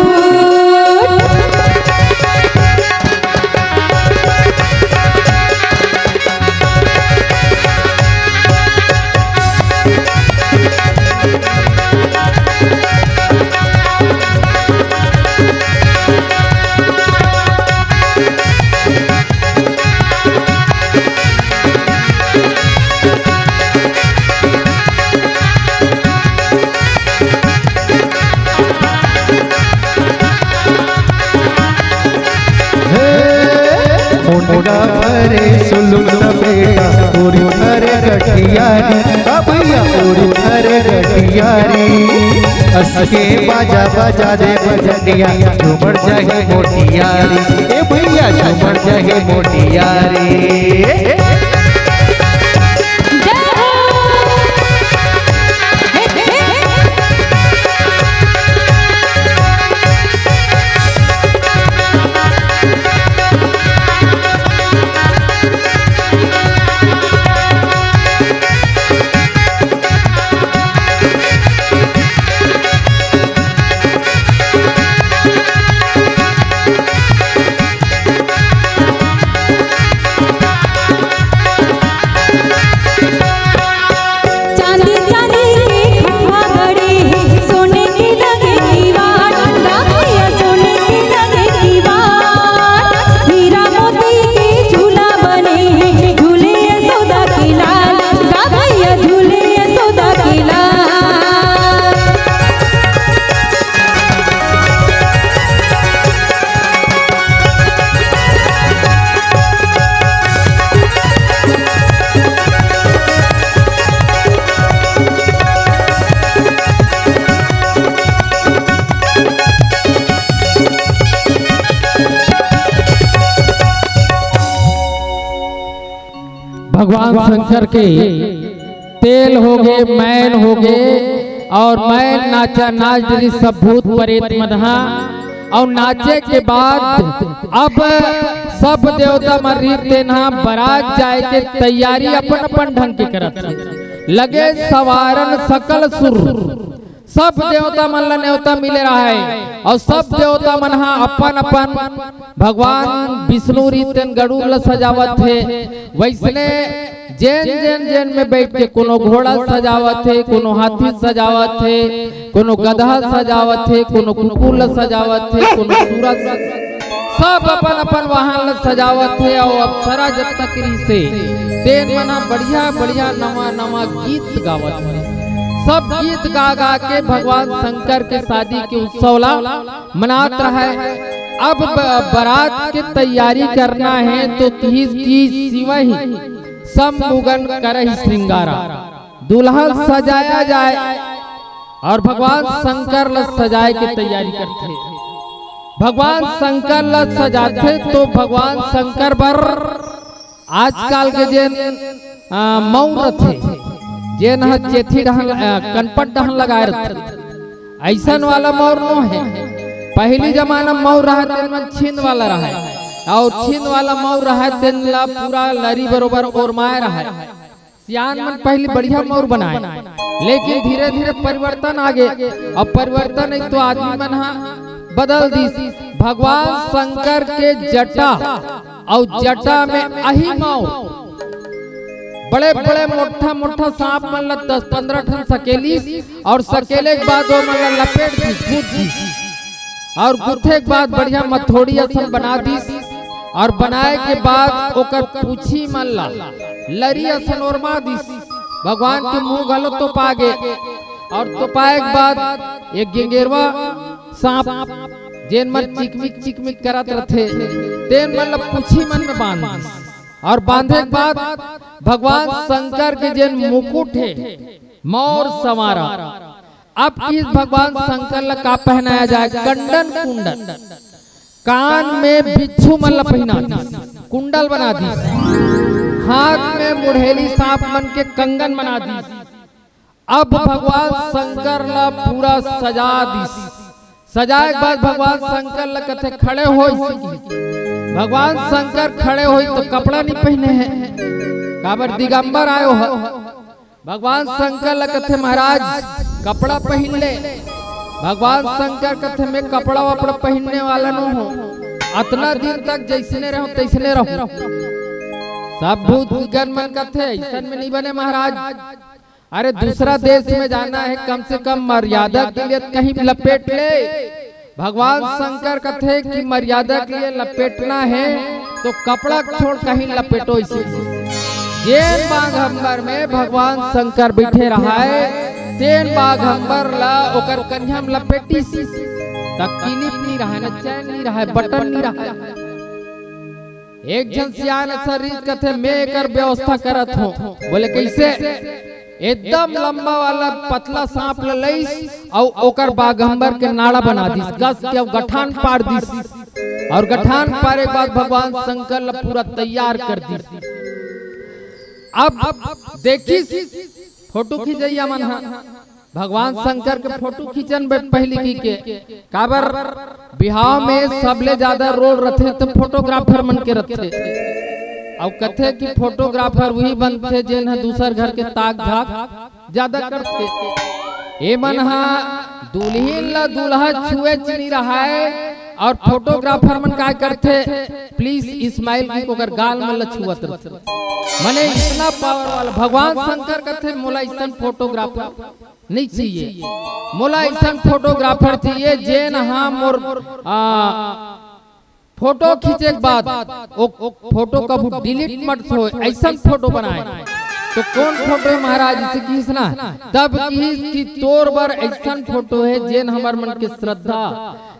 हे, मुंडा भरे सुलुक सफेदा, उरी भरे गठियारी, आ भैया उरी भरे गठियारी। असके बाजा बजा दे बजनिया, झूमर जाही मोटियारी, ए भैया झूमर जाही मोटियारी। चांदी चांदी के खंभा गड़े हे, सोने के लगे किवाड़, गा भैया सोने के लगे किवाड़। हीरा मोती के झूला बने हे, झूले यशोदा के लाल, गा भैया झूले यशोदा के लाल। भगवान शंकर के तेल होगे, मैन होगे, अउ मैन नाचा नाच डरिस सब भूत परेत मन हा। अउ नाचे के बाद अब सब देवता मन रहिस तेन हा बरात जाए के तैयारी अपन अपन ढंग के करत हे। लगे संवारन सकल सुर, सब देवता मन ला नेवता मिले रहय, अउ सब देवता मन ह अपन अपन भगवान विष्णु रीत तेन गरुड़ ला सजावत हे। वइसने जेन जेन जेन में बइठ के कोनो घोड़ा सजावत हे, कोनो हाथी सजावत हे, कोनो गदहा सजावत हे, कोनो कुकुर ला सजावत हे, कोनो सूरज, सब अपन अपन वाहन ला सजावत हे। अउ अप्सरा जब तक रिहिसे तेन मन ह बढ़िया बढ़िया नवा नवा गीत गावत हे। सब गीत गा गा के भगवान शंकर के शादी के उत्सव ला मनात रहय। अब ब-, बारात के तैयारी करना हे तो किहिस कि सिवही सब मुगन करही श्रृंगारा, दुल्हन सजाया जाए अउ भगवान शंकर ला सजाए के तैयारी करथे। भगवान शंकर ला सजाथे तो भगवान शंकर बर आजकल के जेन, आ, मउर रथे, जेन ह चेथी डहन, आ, कनपट डहन लगाए रथे, अइसन वाला मउर नो हे। पहिली जमाना म मउर रहय तेन मन छिंद वाला रहय, अउ छिंद वाला मउर रहय तेन ला पूरा लरी बरोबर ओरमाए रहय। सियान मन पहिली बढ़िया मउर बनाए, लेकिन धीरे धीरे परिवर्तन आ गे। अब परिवर्तन हे तो आदमी मन ह बदल दिस। भगवान शंकर के जटा अउ जटा में अही मउर बड़े बड़े मोटा मोटा सांप मन ला दस पंद्रह ठन सकेलिस अउ सकेले के बाद ओ मन ला लपेट दिस, गूंथ दिस अउ गूंथे के बाद बढ़िया मथोड़ी असन बना दिस अउ बनाए के बाद ओकर पूछी मन ला लरी असन ओरमा दिस। भगवान के मुंह घलो तोपा गे अउ तोपाए के बाद एक गेंगेरवा सांप जेन मन चिकमिक चिकमिक करत रथे तेन मन ला पूछी मन में बांध दिस। अउ बांधे के बाद भगवान शंकर के जेन मुकुट हे मउर संवारा, अब किहिस भगवान शंकर ला का पहनाया जाए? कंडन कुंडल। कान में बिच्छू मन ला पहिना दिस, कुंडल बना दिस। हाथ में मुड़ेली सांप मन के कंगन बना दिस। अब भगवान शंकर ला पूरा सजा दिस। सजाए के बाद भगवान शंकर ला कथे खड़े होइस। भगवान शंकर खड़े होइस तो कपड़ा नहीं पहिने हे, काबर दिगंबर आयो हे। भगवान शंकर ला कथे महाराज कपड़ा पहिन ले। भगवान शंकर कथे मैं कपड़ा वपड़ा पहिनने वाला नो हों, अतना दिन तक जइसने रहों तइसने रहों। सब भूत गण मन कथे अइसन में नहीं बने महाराज, अरे दूसरा देश में जाना हे, कम से कम मर्यादा के लिए कहीं लपेट ले। भगवान शंकर कथे कि मर्यादा के लिए लपेटना हे तो कपड़ा छोड़ कहीं लपेटो इसे। जेन बाघंबर में भगवान शंकर बइठे रहय तेन बाघंबर ला ओकर कनिहा में लपेटिस। त clip नहीं रहय न, चैन नहीं रहय, बटन नहीं रहय। एक झन सियान असन रिहिस कथे मैं एकर व्यवस्था करत हों। बोले कइसे? एकदम लंबा वाला पतला सांप ल लइस अउ ओकर बाघंबर के नाड़ा बना दिस, कस के अउ गठान पाड़ दिस अउ गठान पारे के बाद भगवान शंकर ल पूरा तैयार कर दिस। अब देखिस फोटो खिंचइया मन ह भगवान शंकर के फोटो खींचन बे-, पहिली की के, काबर बिहाव में सबले ज्यादा role रथे त photographer मन के रथे। अउ कथे कि photographer वही बनथे जेन ह दूसर घर के ताक झाक ज्यादा करथे। ए मन ह दुल्हिन ला दूल्हा छुए च नहीं रहय अउ photographer मन काय करथे, please smile की ओकर गाल मन ला छुअत रथे। माने इतना power वाला भगवान शंकर कथे मोला इसन photographer नहीं चाहिए। मोला अइसन photographer चाहिए जेन हा मोर, आ, फोटो खींचे के बाद ओ, ओ फोटो कभू delete मत होय, अइसन फोटो बनाए। तो कौन फोटो है महाराज, इसे किहिस ना? तब किहिस कि तोर बर अइसन फोटो है जेन हमर मन के श्रद्धा,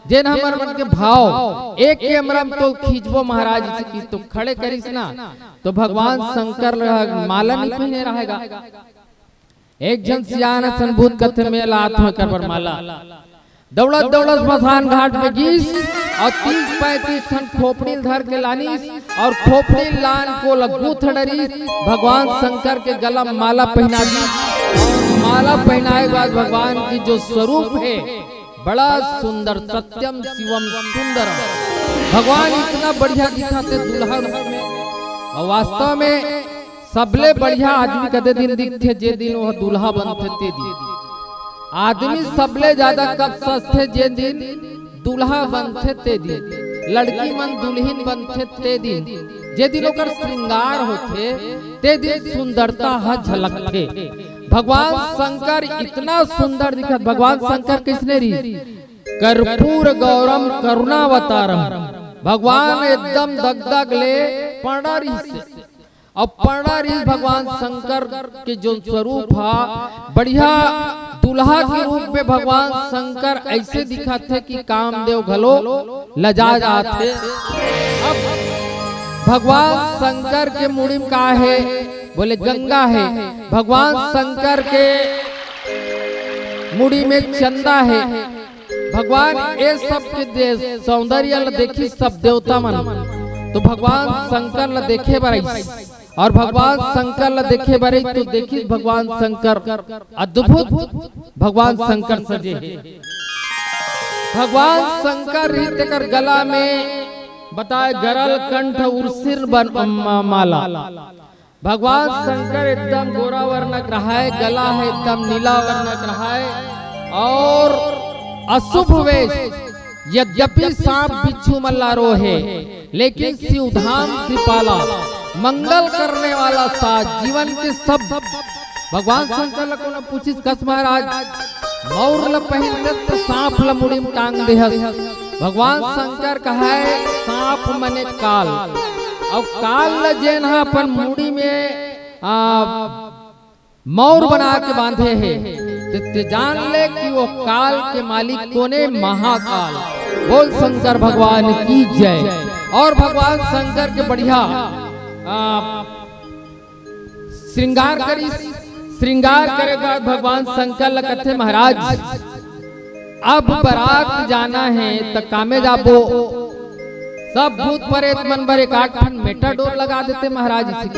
जेन हमर मन के भाव, एक कैमरा में तो खींचबो महाराज, इसे किहिस तो खड़े करिस ना, तो भगवान शंकर ल माला नहीं पहने रहेगा। एक झन सियान असन भूत कथे में लात होय कर बर माला। दौड़त दौड़त स्मशान घाट में गिस अउ तीस पैंतीस ठन खोपड़ी ल धर के लानिस अउ खोपड़ी ल लान के ओला गूंथ डरिस। भगवान शंकर के गला में माला पहना दिस। माला पहनाए के बाद भगवान की जो स्वरूप है बड़ा सुंदर, सत्यम शिवम सुंदरम। भगवान इतना बढ़िया दिखथे दूल्हा रूप में। अउ वास्तव में सबले बढ़िया आदमी कते दिन दिखथे, जे दिन वो दूल्हा बनथे ते दिन। आदमी सबले ज्यादा कब सजथे? जे दिन दूल्हा बनथे ते दिन, लड़की मन दुल्हिन बनथे ते दिन, जे दिन ओकर श्रृंगार होथे ते दिन सुंदरता ह झलकथे। भगवान शंकर इतना सुंदर दिखत। भगवान शंकर कइसने रहिस? कर्पूर गौरम करुणावतारम। भगवान एकदम दगदग ले पड़ा रहिस। अब पड़ा रहिस भगवान शंकर के जोन स्वरूप हा, बढ़िया दूल्हा के रूप में भगवान शंकर ऐसे दिखत हे कि कामदेव घलो लजा जात हे। अब भगवान शंकर के मुड़ी में का हे? बोले गंगा हे। भगवान शंकर के मुड़ी में चंदा हे। भगवान ये सब के दे-, सौंदर्य ल देखिस सब देवता मन, तो भगवान शंकर ल देखे बर आइस। और भगवान शंकर ल देखे बर आइस तो देखिस भगवान शंकर अद्भुत भगवान शंकर सजे हे। भगवान शंकर ही तेकर गला में बताए गरल कंठ उर सिर बन म-, माला। भगवान शंकर एकदम गोरा वर्णक रहाय, गला हे एकदम नीला वर्णक रहाय और अशुभ वेश। यद्यपि सांप बिच्छू मन ला रोहे, लेकिन शिवधाम कृपाला, मंगल करने वाला साज, जीवन के सब। भगवान शंकर ला कोनो पूछिस कस महाराज, मौर ल पहिनते त सांप ल मुड़ी म टांग देहस। भगवान शंकर कहय सांप मने काल। अउ काल ल जेन ह अपन मुड़ी में, आ, मौर बना के बांधे हे, ते, ते जान ले कि वो काल के मालिक कोने, महाकाल। बोल शंकर भगवान की जय। और भगवान शंकर के बढ़िया, आ, श्रृंगार करिस। श्रृंगार करे के बाद भगवान शंकर ल कथे, महाराज, अब बरात जाना हे त कामे जाबो? सब भूत परेत मन बर एक आठ ठन मेटाडोर लगा देते महाराज। इसी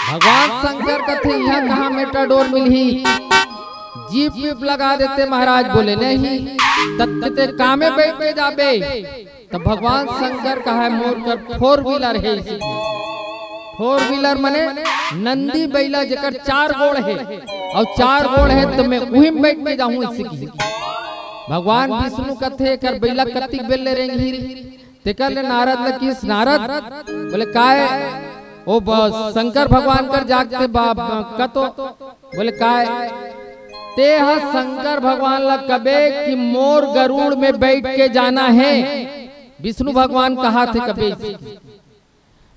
भगवान शंकर कथे, इहाँ कहाँ मेटाडोर मिलही? जीप वीप लगा देते महाराज। बोले, नहीं, तब ते कामे बैठ के जाबे। त भगवान शंकर कहय, मोर कर फोर व्हीलर हे। इसी फोर व्हीलर मने नंदी बैला, जेकर चार गोड़ हे, अउ चार गोड़ हे, त मैं उही म बैठ के जाहूं। इसी भगवान विष्णु कथे, एकर बैला कतिक बेर ले रेंगही? तेकर ले नारद ल किहिस, नारद, बोले, काय? ओ ब-, शंकर भगवान कर जाके बा-, ब-, कतो, बोले, काय? ते ह शंकर भगवान ल कबे कि मोर गरुड़ में बैठ के जाना हे। विष्णु भगवान कहाथे कबे।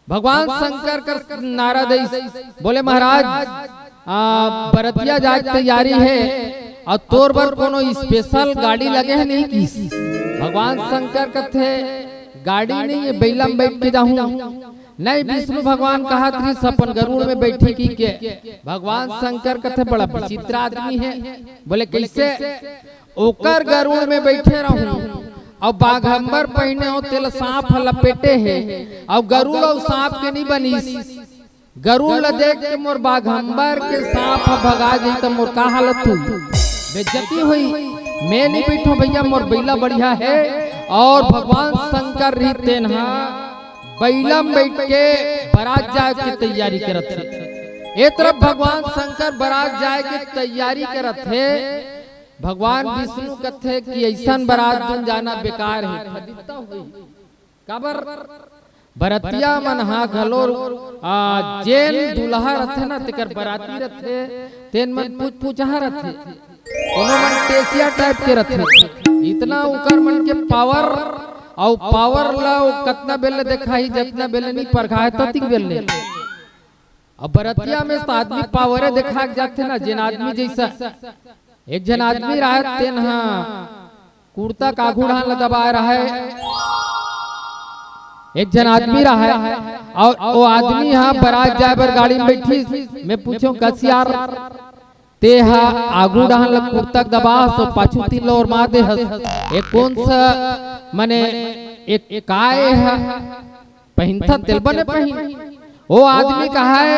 भगवान शंकर कर नारद अइस, बोले, महाराज, आ, बरतिया जाए के तैयारी हे, अउ तोर बर कोनो स्पेशल गाड़ी लगे हे नहीं किस? भगवान शंकर कथे, गाड़ी नहीं हे, बैला म बैठ के जाहूं। नहीं, विष्णु भगवान कहत रहिस अपन गरुड़ में बैठी कहिके। भगवान शंकर कथे, बड़ा विचित्र आदमी हे। बोले, कैसे? ओकर गरुड़ में बैठे रहूं, अउ बाघंबर पहिने हों, तेला सांप ह लपेटे हे, अउ गरुड़ अउ सांप के नहीं बनिस। गरुड़ ल देख के मोर बाघंबर के सांप ह भगा जाही, त मोर का हालत होही? बेइज्जती होही। मैं नहीं बैठों भैया, मोर बैला बढ़िया हे। अउ भगवान शंकर रहिस तेन ह बैला म बैठ के बरात जाए के तैयारी करत हे। ए तरफ भगवान शंकर बरात जाए के तैयारी करत हे। भगवान विष्णु कथे कि अइसन बरात दिन जाना बेकार हे, खदित्ता होही। काबर? बरतिया मन हा घलो, आ, जेन दूल्हा रथे ना, तेकर बराती रथे, तेन मन पुचपुचहा रथे, कोनो मन टेसिया टाइप के रथे। इतना उकर मन के पावर, अउ पावर ला वो कतना बेले देखाही, जतना बेले नहीं परखाए, ततिक बेले। अब बरतिया में तो आदमी पावरे देखा के जाथे ना, जेन आदमी जैसा। एक झन आदमी रहय, तेन ह कुर्ता के आघू डहान ल दबाए रहय। एक झन आदमी रहय, अउ वो आदमी ह बरात जाए बर गाड़ी में बैठिस। मैं पूछों, कस यार, ते ह आघू डहान ल कुर्ता के दबाहस अउ पाछू तीन ल ओरमा देहस, ये कोन सा, मने, एक काय ह? पहिनथा तेल बने पहिन। वो आदमी कहय,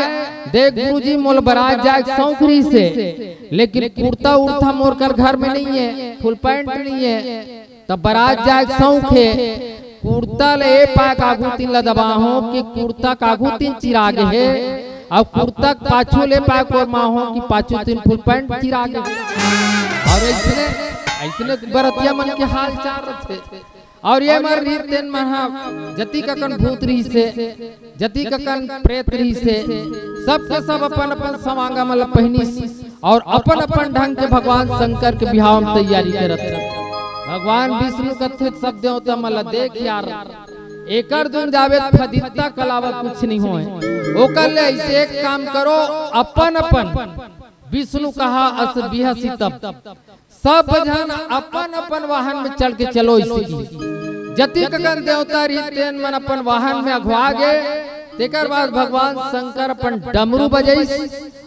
देख गुरुजी, मोला बरात जाए के शौक रहिसे, लेकिन कुर्ता उर्ता मोर कर घर में नहीं हे, फुल पैंट नहीं हे, त बरात जाए के शौक हे। कुर्ता ले ए पाय के आघू तीन ल दबाहूं कि कुर्ता के आघू तीन चिरा गे हे, अब कुर्ता के पाछू ले पाय कोरमा हो कि पाछू तीन फुल पैंट चिरा गे। अउ अइसने, अइसने बरतिया मन के हाल चाल रथे। अउ ये मन रहिस तेन मन ह जतिक अकन भूत रहिस हे, जतिक अकन प्रेत रहिस हे, सबके सब अपन अपन सवांग मन ल पहिनिस अउ अपन अपन ढंग के भगवान शंकर के बिहाव म तैयारी करत हे। भगवान विष्णु कथे, सब देवता मन ल देख यार, एकर दुन जाबे त फदित्ता के अलावा कुछ नइ होय। ओकर ले अइसे एक काम करो, अपन अपन विष्णु कहा अस बिहसितम, सब झन अपन अपन वाहन में चढ़ के चलो। अइसे जतिक अकन देवता रहिस तेन मन अपन वाहन में अघवा गे। तेकर बाद भगवान शंकर अपन डमरू बजाइस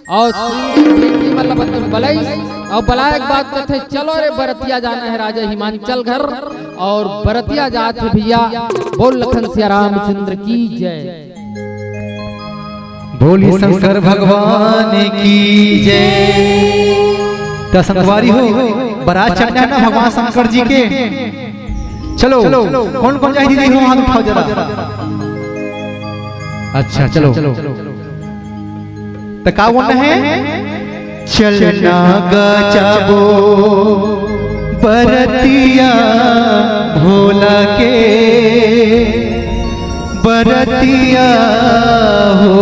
अउ श्रृंगी भृंगी मन ल बत-, बलाइस अउ बलाय के बाद कथे, "चलो रे बरतिया, जाना हे राजा हिमांचल घर।" अउ बरतिया जात हे भइया। बोल लखन सिया रामचंद्र की जय। बोली शंकर भगवान की जय। त संगवारी हो, बरात चढ़ना हे ना भगवान शंकर जी के। चलो, कौन कौन जाही दीदी हो, हाथ उठाओ जरा। अच्छा, चलो। त का बोलना हे? चलना गा जाबो बरतिया भोला के बरतिया हो।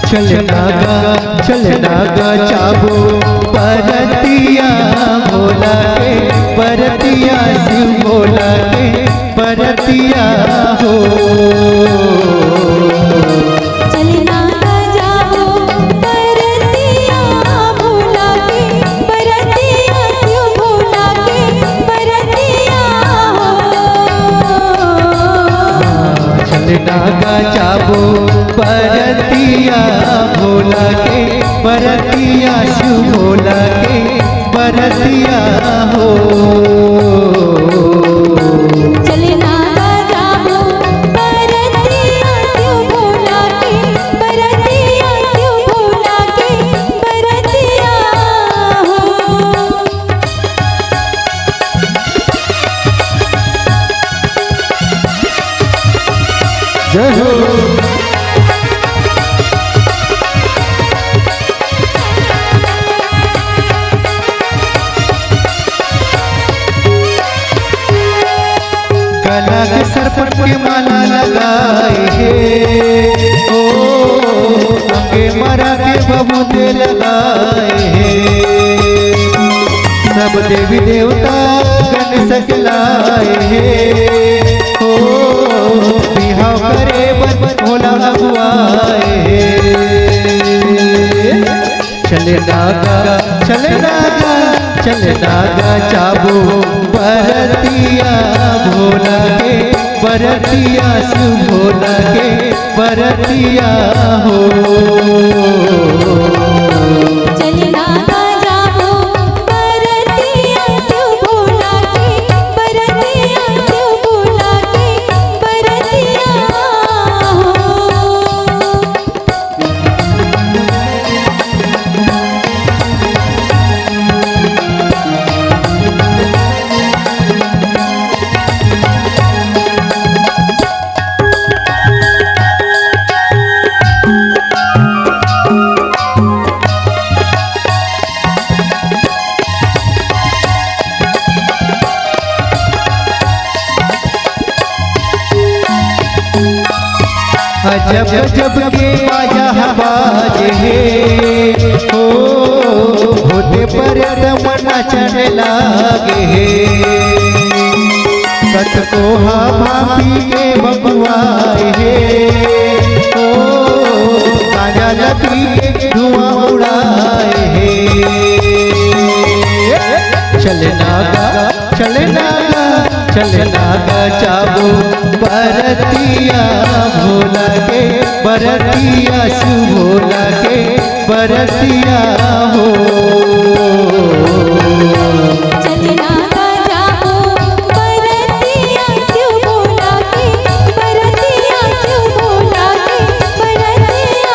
चलना गा, चलना गा जाबो बरतिया भोला के, बरतिया शिव भोला के, बरतिया हो। चलना गा जाबो बरतिया भोला के, बरतिया शिव भोला के, बरतिया हो। चलना गा जाबो बरतिया भोला के, बरतिया शिव भोला के, बरतिया हो। चलना गा जाबो बरतिया शिव भोला के, बरतिया शिव भोला के, बरतिया हो। जय हो। गला के सरपट के माला लगाए हे, ओ, अंगे मरा के बबूते लगाए हे। सब देवी देवता गन सकलाए हे, ओ, बिहाव करे बर भोला अगुआए हे। चलना गा, चलना गा, चलना गा जाबो बरतिया भोला के, बरतिया शिव भोला के, बरतिया हो। चलना गा जाबो बरतिया शिव भोला के, बरतिया शिव भोला के, बरतिया हो। अजब गजब के बाजा ह बाजे हे, ओ, भूते प्रेत मन नाचन लागे हे। कतको ह भांग पी के बबुआए हे, ओ, गांजा ल पी के धुआं उड़ाए हे। चलना गा, चलना गा, चलना गा जाबो बरतिया भोला के, बरतिया शिव भोला के, बरतिया हो। चलना गा जाबो बरतिया शिव भोला के, बरतिया शिव भोला के, बरतिया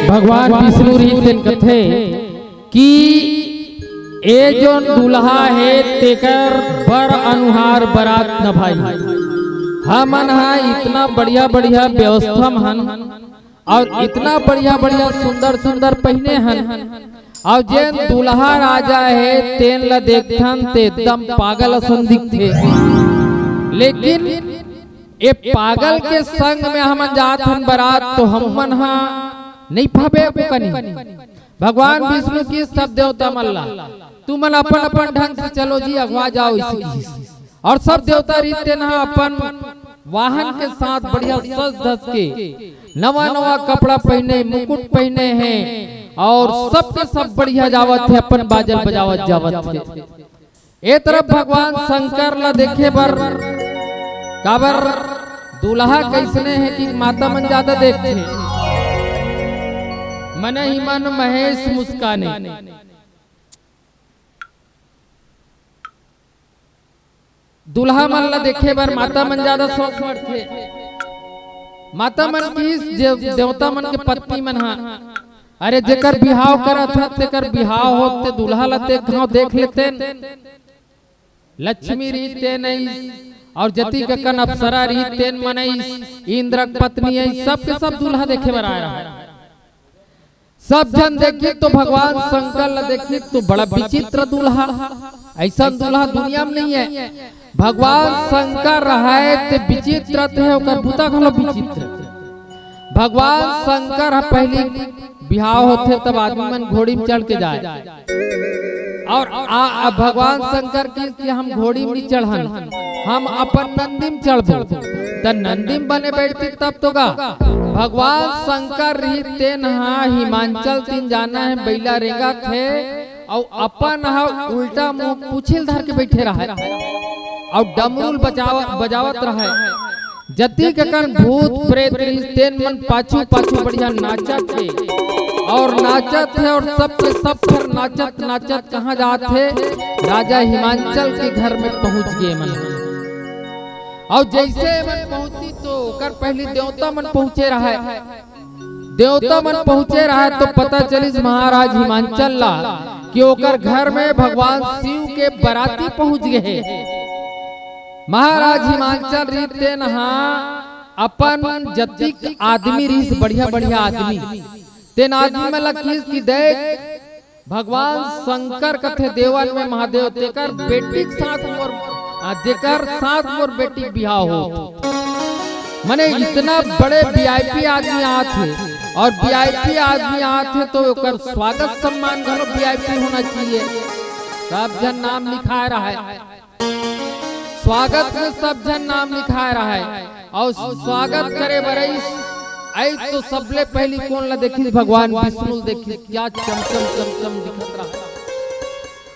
भगवान विष्णु रहिस तेन कथे कि ए जोन दूल्हा हे तेकर बर अनुहार बरात न भाई। हमन हा इतना बढ़िया बढ़िया व्यवस्था म हन और इतना बढ़िया बढ़िया सुंदर सुंदर पहिने हन, और जेन दूल्हा राजा हे तेन ल देखथन ते एकदम पागल असन दिखथे। लेकिन ए पागल के संग में हमन जात हन बरात, तो हमन हा नहीं फबे कनी। भगवान विष्णु कहिस सब देवता मन ला, तुमन अपन अपन ढंग से चलो जी, अगवा जाओ इसी। और सब देवता रहिस तेन हा अपन वाहन के साथ बढ़िया सज धज के, नवा नवा कपड़ा पहिने, मुकुट पहिने हे, और सबके सब बढ़िया जावत हे, अपन बाजल बजावत जावत हे। ए तरफ भगवान शंकर ला देखे बर, काबर दूल्हा कइसने हे कि माता मन ज्यादा देखथे। मन ही मन महेश मुस्काने। दूल्हा मन ला देखे बर माता मन ज्यादा शौक करथे। माता मन कहिस जे देवता मन के पत्नी मन हा, अरे जेकर बिहाव करत हन तेकर बिहाव होत ते दूल्हा ला ते घाव देख लेतेन। लक्ष्मी रहिस तेन अइस, और जतिक अकन अप्सरा रहिस तेन मन अइस, इंद्र के पत्नी अइस, सबके सब दूल्हा देखे बर आए रहय। सब झन देखिस तो भगवान शंकर ला देखिस तो बड़ा विचित्र दूल्हा, अइसन दूल्हा दुनिया में नहीं हे। भगवान शंकर रहय ते विचित्र ते हे, ओकर बुता घलो विचित्र। भगवान शंकर ह पहिली बिहाव होथे तब आदमी मन घोड़ी में चढ़ के जाए, और आ, आ भगवान शंकर कहिस कि हम घोड़ी में नहीं चढ़न, हम अपन नंदी में चढ़बो। त नंदी में बने बैठतिस तब तो गा। भगवान शंकर रहिस तेन हा हिमांचल तीन जाना हे, बइला रेंगत हे, अउ अपन हा उल्टा मुंह पूछी ल धर के बैठे रहय, अउ डमरू ल बजाव-, बजावत रहय। जतिक अकन भूत प्रेत रहिस तेन मन पाछू पाछू बढ़िया नाचत हे, और नाचत हे, और सब के सब फेर नाचत नाचत कहाँ जात हे, राजा हिमांचल के घर में पहुंच गे मन। और जइसे मन पहुंचिस तो ओकर पहिली देवता मन पहुंचे रहय। देवता मन पहुंचे रहय तो पता चलिस महाराज हिमांचल ला कि ओकर घर में भगवान शिव के बराती पहुंच गे हे। महाराज हिमांचल रहिस तेन हा अपन जतिक आदमी रहिस, बढ़िया बढ़िया आदमी, तेन आदमी मन ला कहिस कि देख, भगवान शंकर कथे देवन में महादेव, तेकर बेटी के साथ मोर, आ, जेकर साथ मोर बेटी के बिहाव हो। मने इतना बड़े वीआईपी आदमी आत हे, और वीआईपी आदमी आत हे तो ओकर स्वागत सम्मान घलो वीआईपी होना चाहिए। सब झन नाम लिखाए रहय। स्वागत में सब झन नाम लिखाए रहय, और स्वागत करे बर अइस, अइस तो सबले पहिली कोन ला देखिस? भगवान विष्णु ला देखिस। क्या चमचम चमचम दिखत रहय,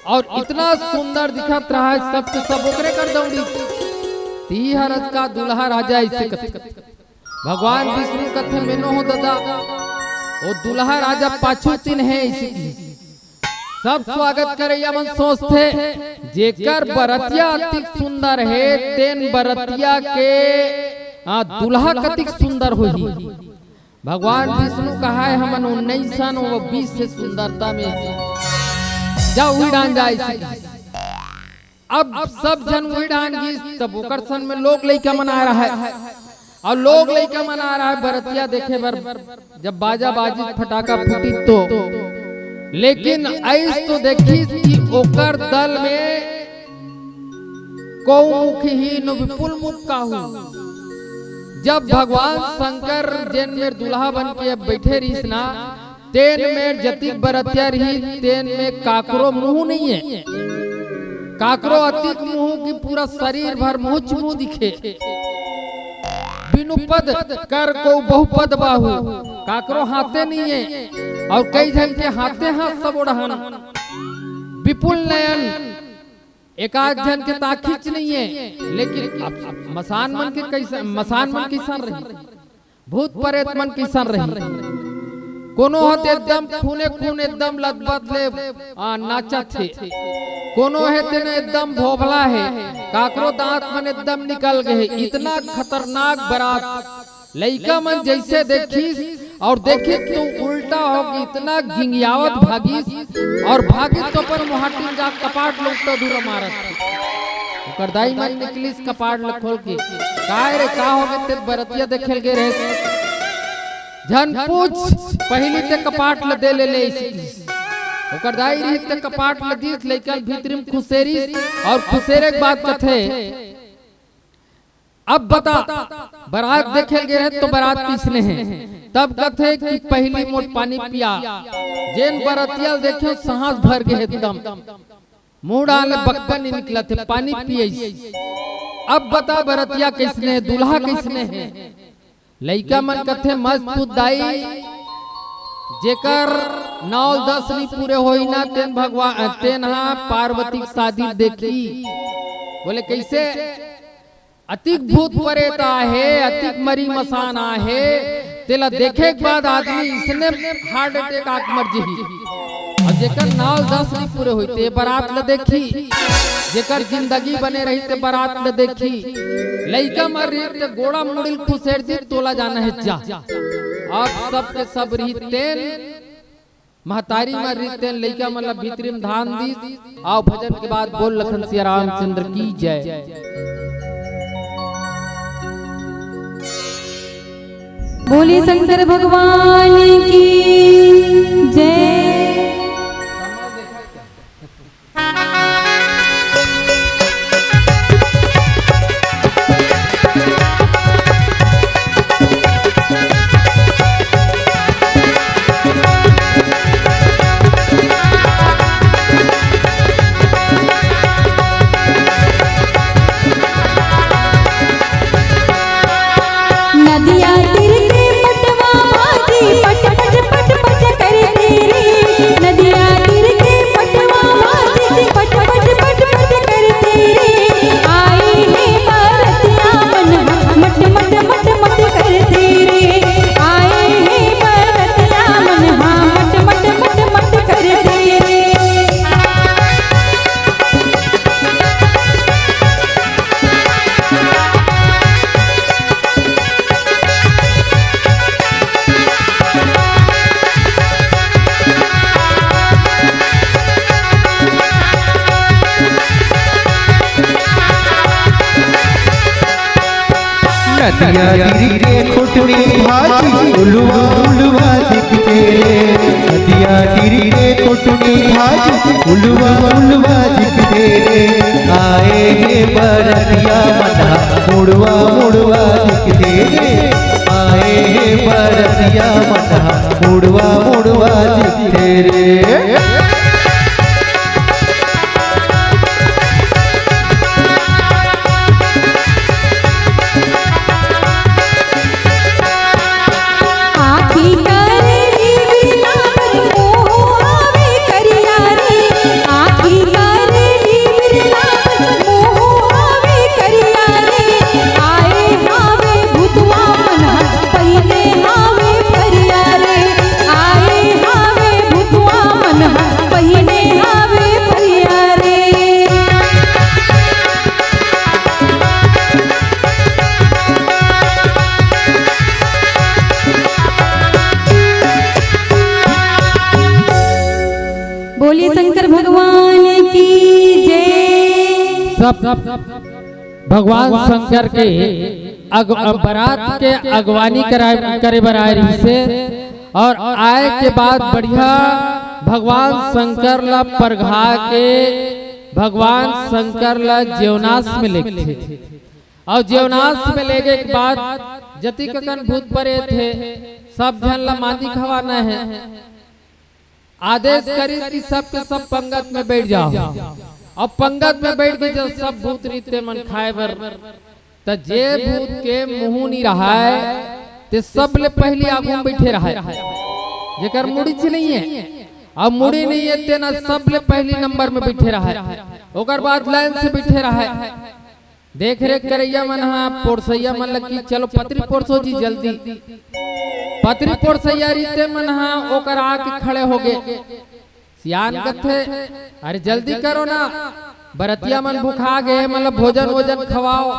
और इतना सुंदर दिखत रहय, सब के सब ओकरे कर दौड़ी। तिही हरत का दूल्हा राजा अइसे कथे। भगवान विष्णु कथे, मेनो हो ददा, ओ दूल्हा राजा पाछू तीन हे, अइसे कहिस। सब स्वागत करइया मन सोचथे, जेकर बरतिया अतिक सुंदर हे, तेन बरतिया के, आ, दूल्हा कतिक सुंदर होही। भगवान विष्णु कहय, हमन उन्नीस हन, वो बीस हे सुंदरता में, जा उही डाहन जा, अइसे कहिस। अब सब झन उही डाहन गिस, तब ओकर संग में लोग लइका मन आए रहय, अउ लोग लइका मन आए रहय बरतिया देखे बर, जब बाजा बाजिस, फटाका फूटिस तो। लेकिन अइस तो देखिस कि ओकर दल में कौ मुखहीन विपुल मुख काहू। जब भगवान शंकर जेन मेर दूल्हा बन के अब बैठे रहिस ना, तेन मेर जतिक बरतिया रहिस, तेन में काकरो मुंह नइ हे। काकरो अतिक मुंह कि पूरा शरीर भर मुंह दिखे। बिनु पद कर को बहुपद बाहू, काकरो हाथे नइ हे। अउ कई झन के हाथे हाथ सब ओढ़न। विपुल नयन, एकाध झन के त आँखीच नइ हे, लेकिन अब मसान मन के कइसन, मसान मन कइसन रही, भूत परेत मन कइसन रही। कोनो ह त एकदम खूने खून, एकदम लदबद ले, आ, नाचत हे। कोनो हे तेन एकदम भोभला हे, काकरो दांत मन एकदम निकल गे हे। इतना खतरनाक बरात। लइका मन जइसे देखिस, अउ देखिस तो उल्टा होगे, इतना गिंगियावत भागिस अउ भागिस तो अपन मुहाटी म जा कपाट ल उल्टा धुरा मारत हे। ओकर दाई मन निकलिस कपाट ल खोल के, "काय रे, का होगे? ते बरतिया देखे ल गे रहे?" "झन पूछ, पहिली ते कपाट ल दे ले ले।" ओकर दाई रहिस ते कपाट ल दिस, लइका ल भीतरी म खुसेरिस अउ खुसेरे के बाद कथे, "अब बता, बरात देखे ल गे रहे त बरात कइसने हे?" तब कथे कि, "पहिली मोर पानी पिया, जेन बरतिया ल देखेंव, सांस भर गे हे एकदम, मुड़ा ले बक्का नइ निकलत हे, पानी पियइस। अब बता बरतिया कइसने हे, दूल्हा कइसने हे?" लइका मन कथे, "मस्त पुत दाई, जेकर नौ दस नइ पूरे होही ना, तेन भगवान, तेन ह पार्वती के शादी देखही।" बोले, "कइसे?" "अतिक भूत परेत आहे, अतिक मरी मसान आहे, तेला देखे के बाद आदमी इसने हार्ट अटैक आके मर जही। अउ जेकर नौ दस नइ पूरे होही, ते बरात ल देखही, जेकर जिंदगी बने रही, ते बरात ल देखही।" लइका मर रही, ते गोड़ा मुड़ी ल खुसेर दिस, "तोला जाना हे, जा।" अब सबके सब रही तेन महतारी मन रहितेन लइका मन ल भीतरी म धान दिस। अउ भजन के बाद बोल लखन सिया रामचंद्र की जय। बोलिए शंकर भगवान की जय। नदिया तीर के पटवा भाजी पट पट पट पट करथे रे। नदिया तीर के पटवा भाजी पट पट पट पट करथे रे। आए हे बरतिया मन हा मट मट मट मट करथे रे। आए हे बरतिया मन हा मट मट मट मट करथे रे। नदिया तीर के खुटनी भाजी उलवा उलवा दिखथे रे। नदिया तीर के खुटनी भाजी उलवा उलवा दिखथे रे। आए हे बरतिया मन हा मुड़वा मुड़वा दिखथे रे। आए हे बरतिया मन हा मुड़वा मुड़वा दिखथे रे। आँखी करे नीली नागर, मुँह आवे करिया रे। आँखी करे नीली नागर, मुँह आवे करिया रे। आए हावे भूतवा मन हा, पहिने हावे फरिया रे। आए हावे भूतवा मन हा, पहिने हावे फरिया रे। बोलिए शंकर भगवान की जय। सब भगवान शंकर के अग-, बरात के अगवानी कराए, करे बर आए रहिस हे अउ आए के बाद बढ़िया भगवान शंकर ला परघा के भगवान शंकर ला जेवनास में लेगथे। अउ जेवनास में लेगे के बाद जतिक अकन भूत परेत हे, सब झन ला मांदी खवाना हे। आदेश करिस कि सब के सब पंगत में बइठ जाव। अब पंगत में बइठ के जब सब भूत रहिथे मन खाए बर, त जे भूत के मुंह नइ रहय, ते सबले पहिली आगू में बइठे रहय। जेकर मुड़ीच नइ हे, अब मुड़ी नइ हे, तेन सबले पहिली नंबर में बइठे रहय। ओकर बाद लाइन से बइठे रहय। देख रेख करइया मन हा पोरसइया मन ल कि चलो पतरी पोरसो जी जल्दी। पतरी पोरसइया रहिथे मन हा ओकर आके खड़े होगे। सियान कथे, "अरे जल्दी करो ना, बरतिया मन भुखा गे, मतलब भोजन वोजन खवाओ।"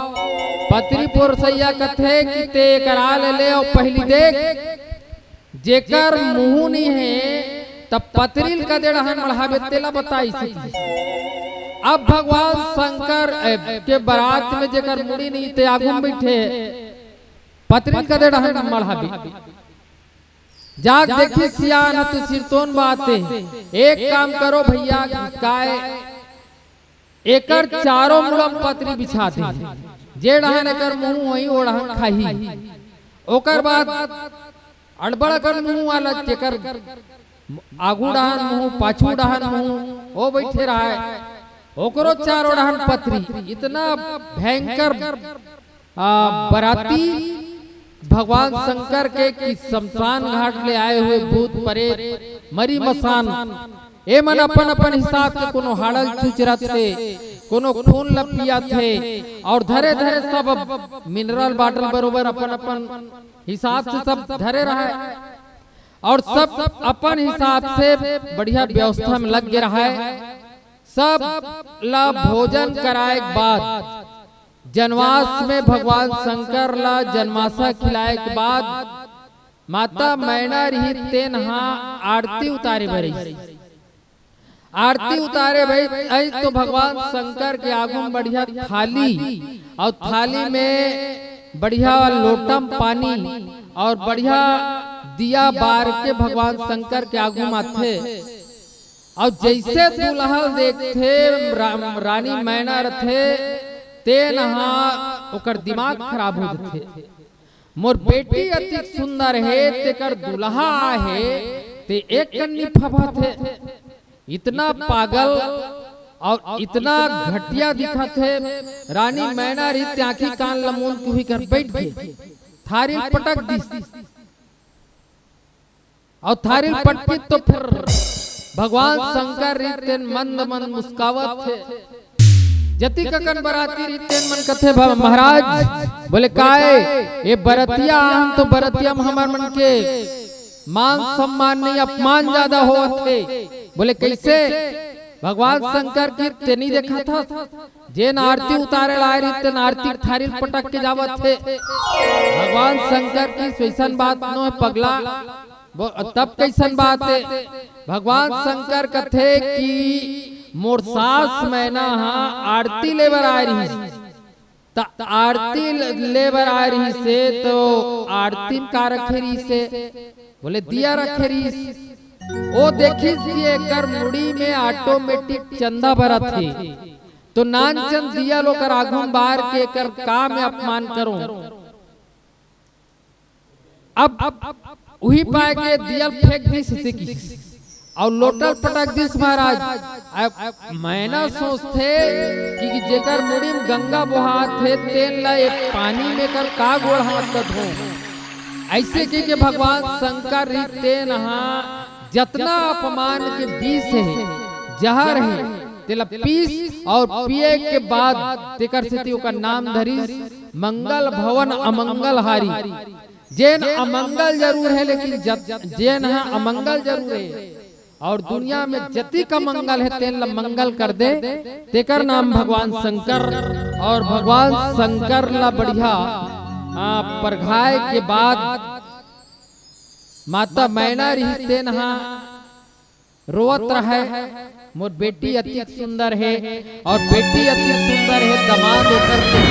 पतरी पोरसइया कथे कि ते एकर आ ले ले अउ पहिली देख, जेकर मुंह नहीं है, तब पतरी ल कदे डहन मढ़ाबे, तेला बताइस। अब भगवान शंकर, ए, के बरात में जेकर मुड़ी नहीं, ते आगू में बइठे, पतरी ल कदे डहन मढ़ाबे। जाग देखिस सियान, तो सिरतोन बात हे। एक काम करो भइया, काय एकर चारों मुड़ा म पतरी बिछा दे, जे डहन एकर मुंह होही, ओ डहन खाही। ओकर बाद अड़बड़ अकन मुंह वाला, जेकर आगू डहन मुंह, पाछू डहन मुंह, ओ बइठे रहय, ओकरो चारों डहन पतरी। इतना भयंकर, आ, बराती भगवान शंकर के, कि शमशान घाट ले आए हुए भूत, प्रेत, मरी मसान, ए मन अपन अपन हिसाब से कोनो हाड़ल चुचरत हे, कोनो खून ल पियत हे, अउ धरे धरे सब mineral bottle बरोबर अपन अपन हिसाब से सब धरे रहय। अउ सब अपन हिसाब से बढ़िया व्यवस्था में लग गे रहय। सब ला भोजन कराए के बाद, जनवास में भगवान शंकर ला जनमासा खिलाए के बाद, माता मैना रहिस, तेन हा आरती उतारे बर आइस। आरती उतारे बर आइस तो भगवान शंकर के आगू में बढ़िया थाली, अउ थाली में बढ़िया लोटा म पानी, अउ बढ़िया दिया बार के भगवान शंकर के आगू में आथे। अउ जइसे दुल्हा ल देखथे, रा-, रानी मैना रथे, तेन हा ओकर दिमाग खराब हो जथे। मोर बेटी अतिक सुंदर हे, तेकर दुल्हा आहे, ते एक कन्नी फफत हे। इतना पागल अउ इतना घटिया दिखत हे। रानी मैना रहिस, ते आंखी कान ल मूंद के उही कर बइठ गे, थारी ल पटक दिस। अउ थारी ल पटकिस तो फेर भगवान शंकर रहिस, तेन मंद मंद मुस्कावत हे। जतिक अकन बराती रहिस, तेन मन कथे, "भ-, महाराज," बोले, "काय? ए बरतिया आन तो बरतिया म हमर मन के मान सम्मान नहीं, अपमान ज्यादा होवत हे।" बोले, "कइसे?" भगवान शंकर के, "ते नइ देखत हस, जेन आरती उतारे ल आए रहिस, तेन आरती के थारी ल पटक के जावत हे।" भगवान शंकर कहिस, "वइसन बात नोहे पगला।" बो-, तब कइसन बात हे? भगवान शंकर कथे कि मोर सास मैना हा आरती ले बर आए रहिस, त आरती ल-, ले बर आए रहिस हे, तो आरती म का रखे रहिस हे? बोले, "दिया रखे रहिस।" ओ देखिस कि एकर मुड़ी में automatic चंदा बरत हे, तो नानचन दिया ल ओकर आगू म बार के एकर का मैं अपमान करों? अब उही पाय के दिया ल फेंक दिस, सिसकी अउ लोटा ल पटक दिस महाराज। अब मैना सोचथे कि, कि जेकर मुड़ी म गंगा बोहात हे, तेन ल ए पानी में कर का गोड़ हाथ ल धों। अइसे कहिके भगवान शंकर रहिस, तेन हा जतना अपमान के विष हे, जहर हे, तेला पीस अउ पिए के बाद तेकर सेती ओकर नाम धरिस मंगल भवन अमंगल हारी। जेन अमंगल जरूर हे, लेकिन जत-, जेन ह अमंगल जरूर हे अउ दुनिया में जतिक अमंगल हे, तेन ल मंगल कर दे, तेकर नाम भगवान शंकर। अउ भगवान शंकर ल बढ़िया, आ, परघाय के बाद माता मैना रहिस, तेन ह रोवत रहय, "मोर बेटी अतिक सुंदर हे, अउ बेटी अतिक सुंदर हे, दमाद ओकर के।"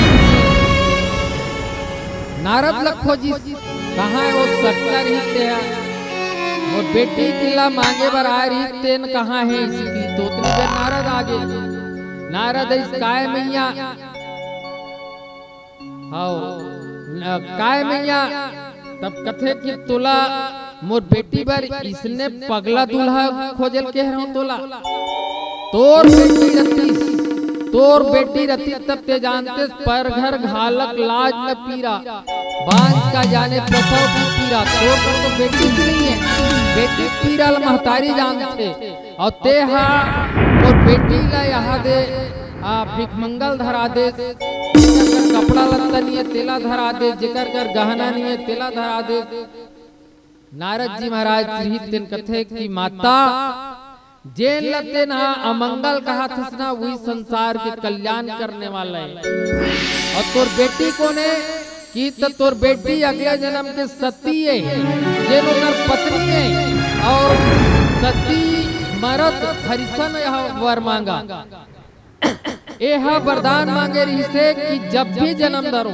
नारद ल खोजिस, "कहाँ हे ओ सटका रहिस तेहा? मोर बेटी के ला मांगे बर आए रहिस, तेन कहाँ हे?" अइसे कहिस तो ओतनी बेर नारद आगे। नारद अइस, "काय मैया?" हव, न-, काय मैया? तब कथे कि तोला मोर बेटी बर इसने पगला दूल्हा खोजे ल केहे रहंव तोला। तोर बेटी रतिस, तोर बेटी रतिस तब ते जानतेस, परघर घालक लाज न पीरा, बांझ का जाने प्रसव की पीरा। तोर बर तो बेटी नइ हे, बेटी पीरा ल महतारी जानथे। अउ ते हा मोर बेटी ला एहा दे, आ, भिखमंगल धरा देस, जेकर कर कपड़ा लत्ता नइ हे, तेला धरा देस, जेकर कर गहना नइ हे, तेला धरा देस। नारद जी महाराज रहिस, तेन कथे कि माता, जेन ल तेन ह अमंगल कहत हस ना, उही संसार के कल्याण करने वाला हे। अउ तोर बेटी कोन हे? कि त तोर बेटी अगले जन्म के सती ए, जेन ओकर पत्नी ए, अउ सती मरत हरिसन यह वर मांगा। एहा वरदान मांगे रहिसे कि जब भी जन्म धरो,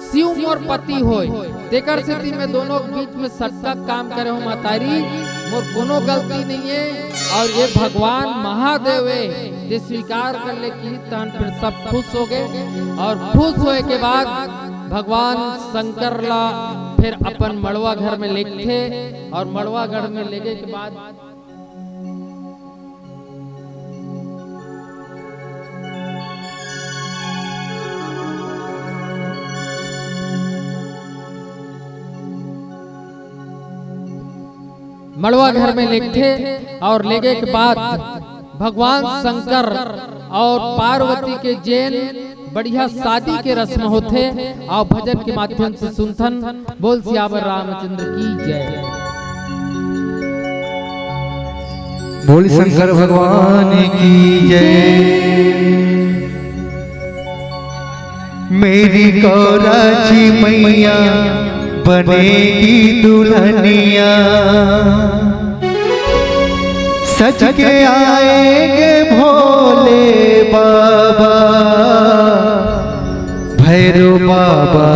शिव मोर पति होय। तेकर सेती मैं दोनों के बीच में सट्टा काम करे हों महतारी, मोर कोनो गलती नइ ए। अउ ये भगवान महादेव ए, जे स्वीकार कर ले कि तहन फिर सब खुश हो गे। अउ खुश होए के बाद भगवान शंकर ला फिर अपन मड़वा घर में लेगथे अउ मड़वा घर में लेगे के बाद मड़वा घर में लेगथे अउ लेगे के बाद भगवान शंकर अउ पार्वती के जेन बढ़िया शादी के रस्म होथे, अउ भजन के माध्यम से सुनथन। बोल सियावर रामचंद्र की जय। बोल शंकर भगवान की जय। मेरी कौराजी मैया बनेगी दुल्हनिया, सज के आएंगे भोले बाबा, भैरू बाबा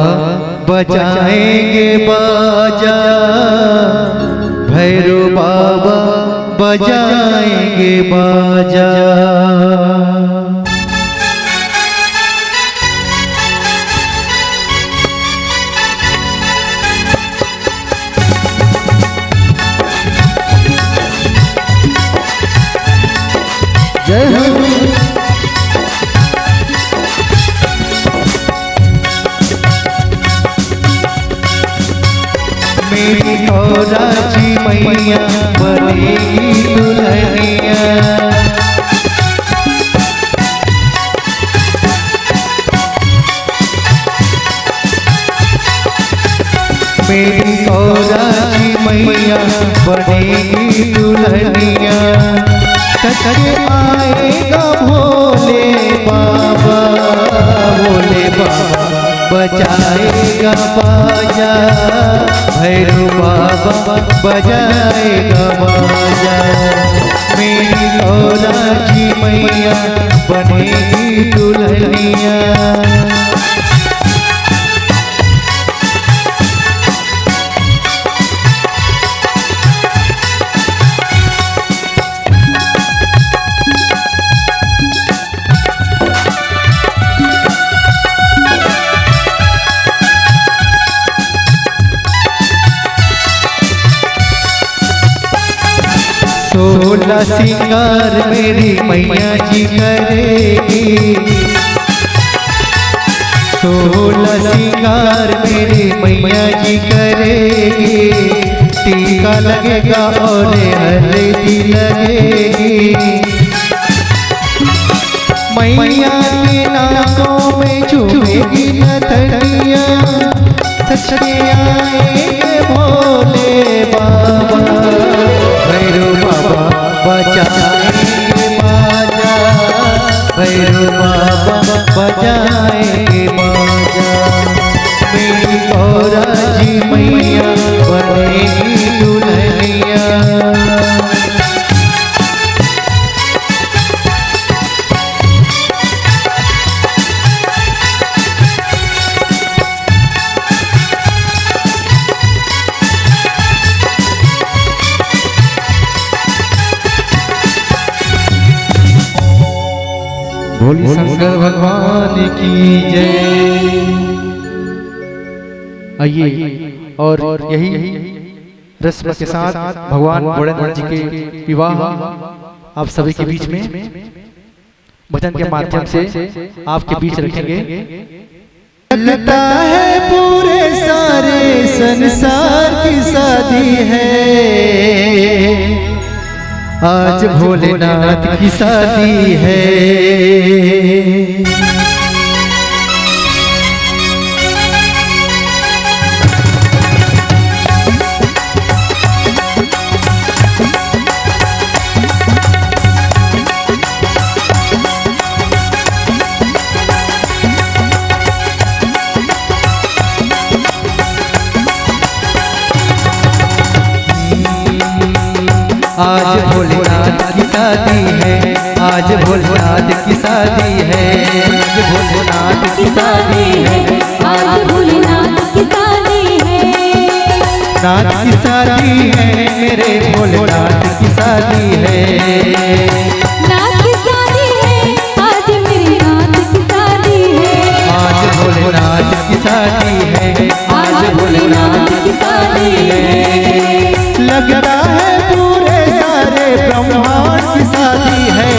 बजाएंगे बाजा, भैरू बाबा बजाएंगे बाजा। जय हो। मेरी कौराजी मैया बनेगी दुल्हनिया। मेरी कौराजी मैया बनेगी दुल्हनिया, सज के आएगा भोले बाबा, भोले बाबा बजाएगा बाजा, भैरू बाबा बजाएगा बाजा। मेरी कौराजी मैया बनेगी दुल्हनिया। सोलह सिंगार मेरी मैया जी करेगी, सोलह सिंगार मेरी मैया जी करेगी। टीका लगेगा और हल्दी लगेगी। मैया के नाकों में चुभेगी नथनिया, सज के आएंगे भोले बाबा, भैरू बाबा बजाएंगे बाजा, भैरू बाबा बजाएंगे बाजा। मेरी कौराजी मैया बनेगी दुल्हनिया। बोलिए शंकर भगवान की जय। आइए, और यही रस्म के साथ भगवान भोलेनाथ जी के विवाह आप सभी के बीच में भजन के माध्यम से आपके बीच रखेंगे। लगता है पूरे सारे संसार की शादी है, आज भोलेनाथ की शादी है। आज भोलेनाथ की शादी है, आज भोलेनाथ की शादी है, आज भोलेनाथ की शादी है, आज भोलेनाथ की शादी है। नाथ की शादी है, मेरे भोलेनाथ की शादी है। नाथ की शादी है, आज मेरे नाथ की शादी है। आज भोलेनाथ की शादी है, आज भोलेनाथ की शादी है। लगता है पूरे सारे ब्रह्मांड की शादी है,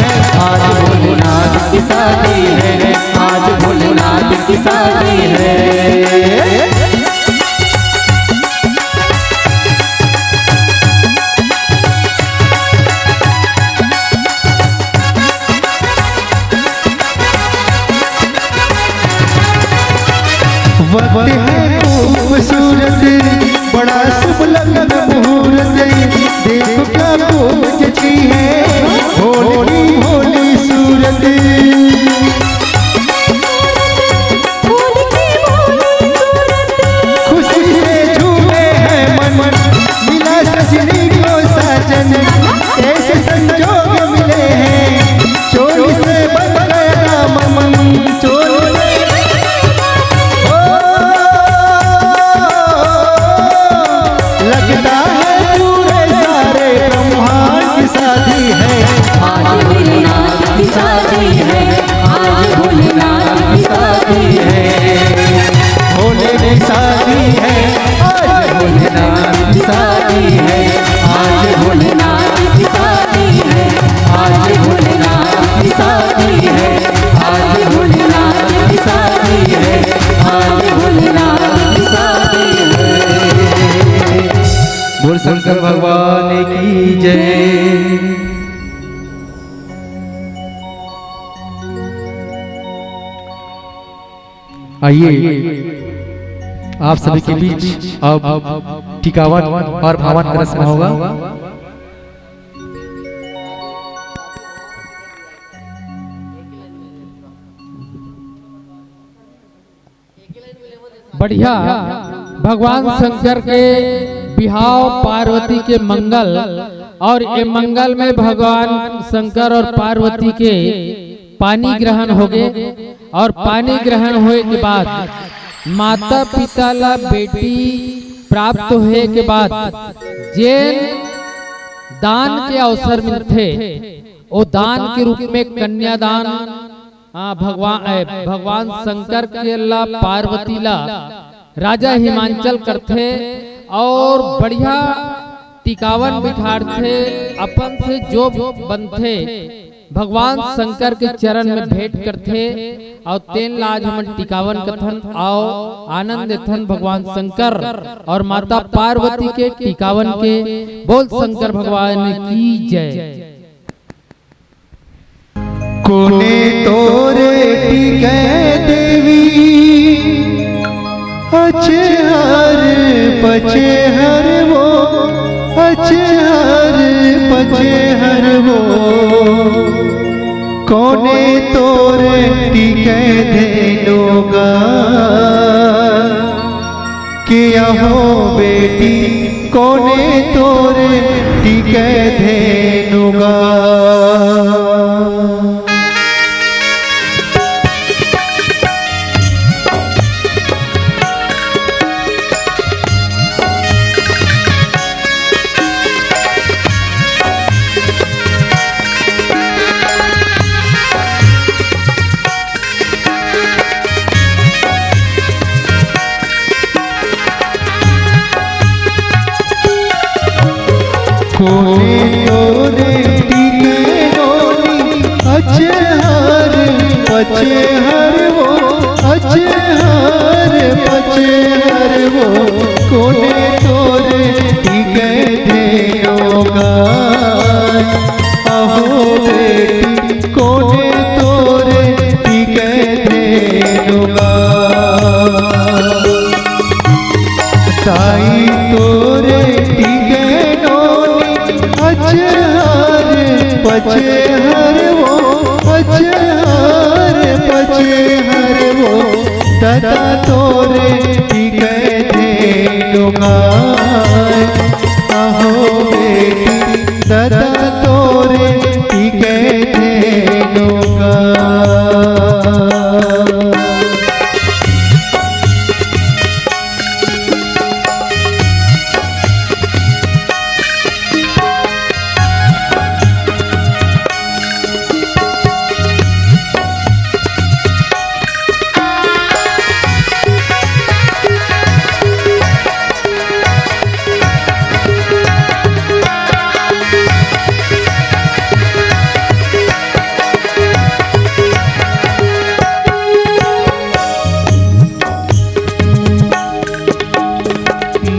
आज भोलेनाथ की शादी है, आज भोलेनाथ की शादी है। वक्त है खूबसूरत, बड़ा शुभ लगन मुहूर्त, देखो क्या खूब जची है भोली भोली सूरत। खुशी से झूमे हैं मन, मिला सजनी को साजन, ऐसे संजोग मिले हैं, चोरी से बन गया दामन, चोरी से। ओ, लगता है पूरे सारे ब्रह्मांड की शादी है। आज भोलेनाथ की शादी है, आज भोलेनाथ की शादी है। भोले की शादी है, आज भोलेनाथ की शादी है, आज भोलेनाथ की शादी है, आज भोलेनाथ की शादी है, आज भोलेनाथ की शादी है, आज भोलेनाथ की शादी है। बोल शंकर भगवान की जय। आइए, आप सभी के बीच अब टिकावन और भावन का रस्म होगा। बढ़िया, भगवान शंकर के बिहाव, पार्वती के मंगल, और ये मंगल में भगवान शंकर और पार्वती के पानी ग्रहण होगे, और पानी ग्रहण होए के बाद माता पिता ला बेटी प्राप्त होए के बाद जेन दान के अवसर मिलथे, वो दान के रूप में कन्यादान, हाँ, भगवान, ए, भगवान शंकर के ला, पार्वती ला राजा हिमांचल करथे और बढ़िया टिकावन बिठारथे। अपन से जो बनथे, भगवान शंकर के चरण में भेंट करथे और तेन ला आज हमन टिकावन कथन। आओ, आनंद देथन भगवान शंकर और माता पार्वती के टिकावन के। बोल शंकर भगवान की जय। कोने तोरे टिके देवी, अचहर पचहर वो, अचहर पचहर वो। कोने तोरे टिके धेनुगा, के अहो बेटी, कोने तोरे टिके धेनुगा। कोने तोरे टिके नोनी, अचहर पचहर वो, अचहर पचहर वो। कोने तोरे टिके धेनुगा, अहो बेटी, कोने तोरे टिके धेनुगा। ताई तोरे टिके नोनी, अचहर पचहर वो, अचहर पचहर वो। दादा तोरे टिके धेनुगा, अहो बेटी, सदा तोरे टिके धेनु गा।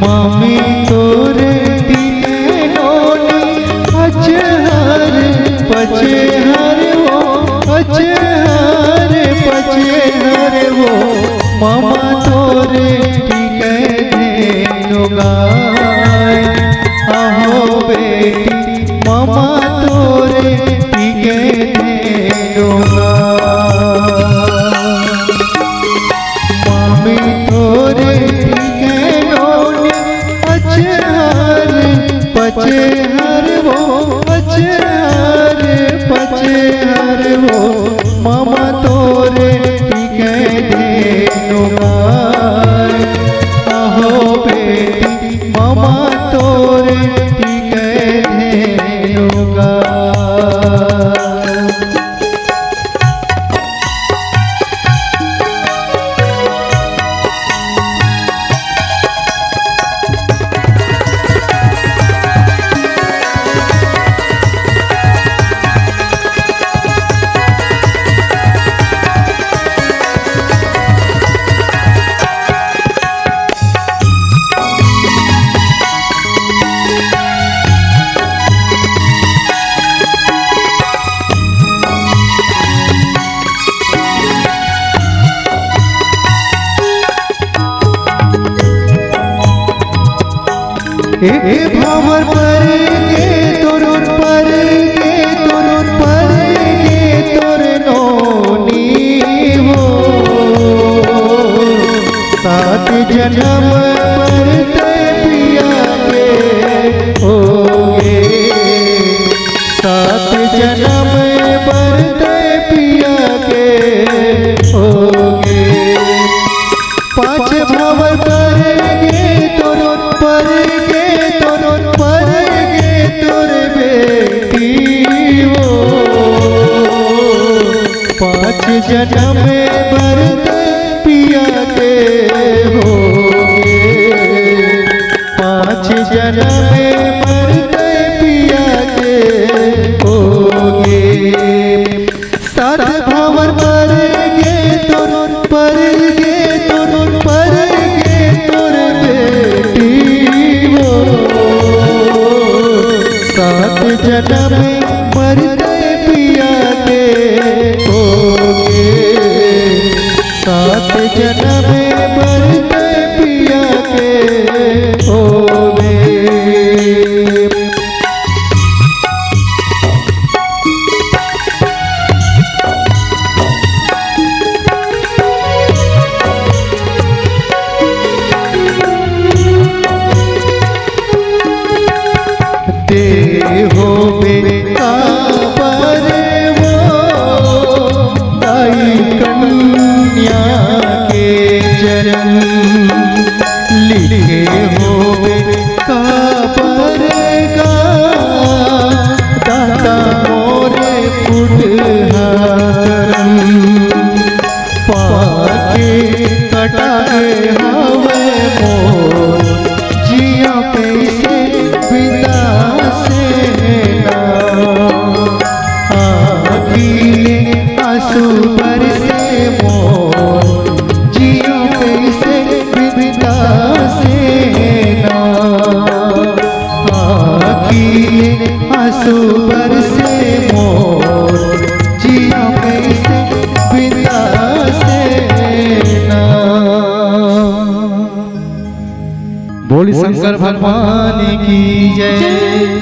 ममी तोरे दिने नोनी अचहर पचहर वो, अचहर पचहर वो। ममा तोरे टिके धेनु गाय, अहो बेटी, ममा तोरे टिके धेनु गाय। ममी तोरे टिके नोनी अचहर पचहर वो, अचहर पचहर वो। ममा तोरे टिके धेनु गाय, अहो बेटी, ममा तोरे टिके धेनु गाय। एक भंवर पर गे तोर, पर गे तोर, पर गे तोर नोनी हो। सात जनम बर तैं पिया के होगे, सात जनम बर तैं पिया के होगे। पांच भंवर पर गे तोर, पर गे तोर, पर गे तोर बेटी हो। पांच जनम बर तैं पिया के होगे, पांच जनम बर तैं पिया के होगे। सात भंवर पर गे तोर, पर गे तोर, पर गे तोर बेटी हो। सात जनम बर तैं पिया के होगे, सात जनम बर तैं पिया के होगे। देहो बेटा पर वो आई कन्या के चरण, लिखे होबे काबर गा दाता मोरे फुटहा करम। पाके कटाए हवे मोर जिया कइसे बितासे ना। आँखी ले आँसू बरसे मोर जिया कइसे बितासे ना। आँखी ले आँसू बरसे मोर जिया कइसे बितासे ना। बोल शंकर भगवान की जय।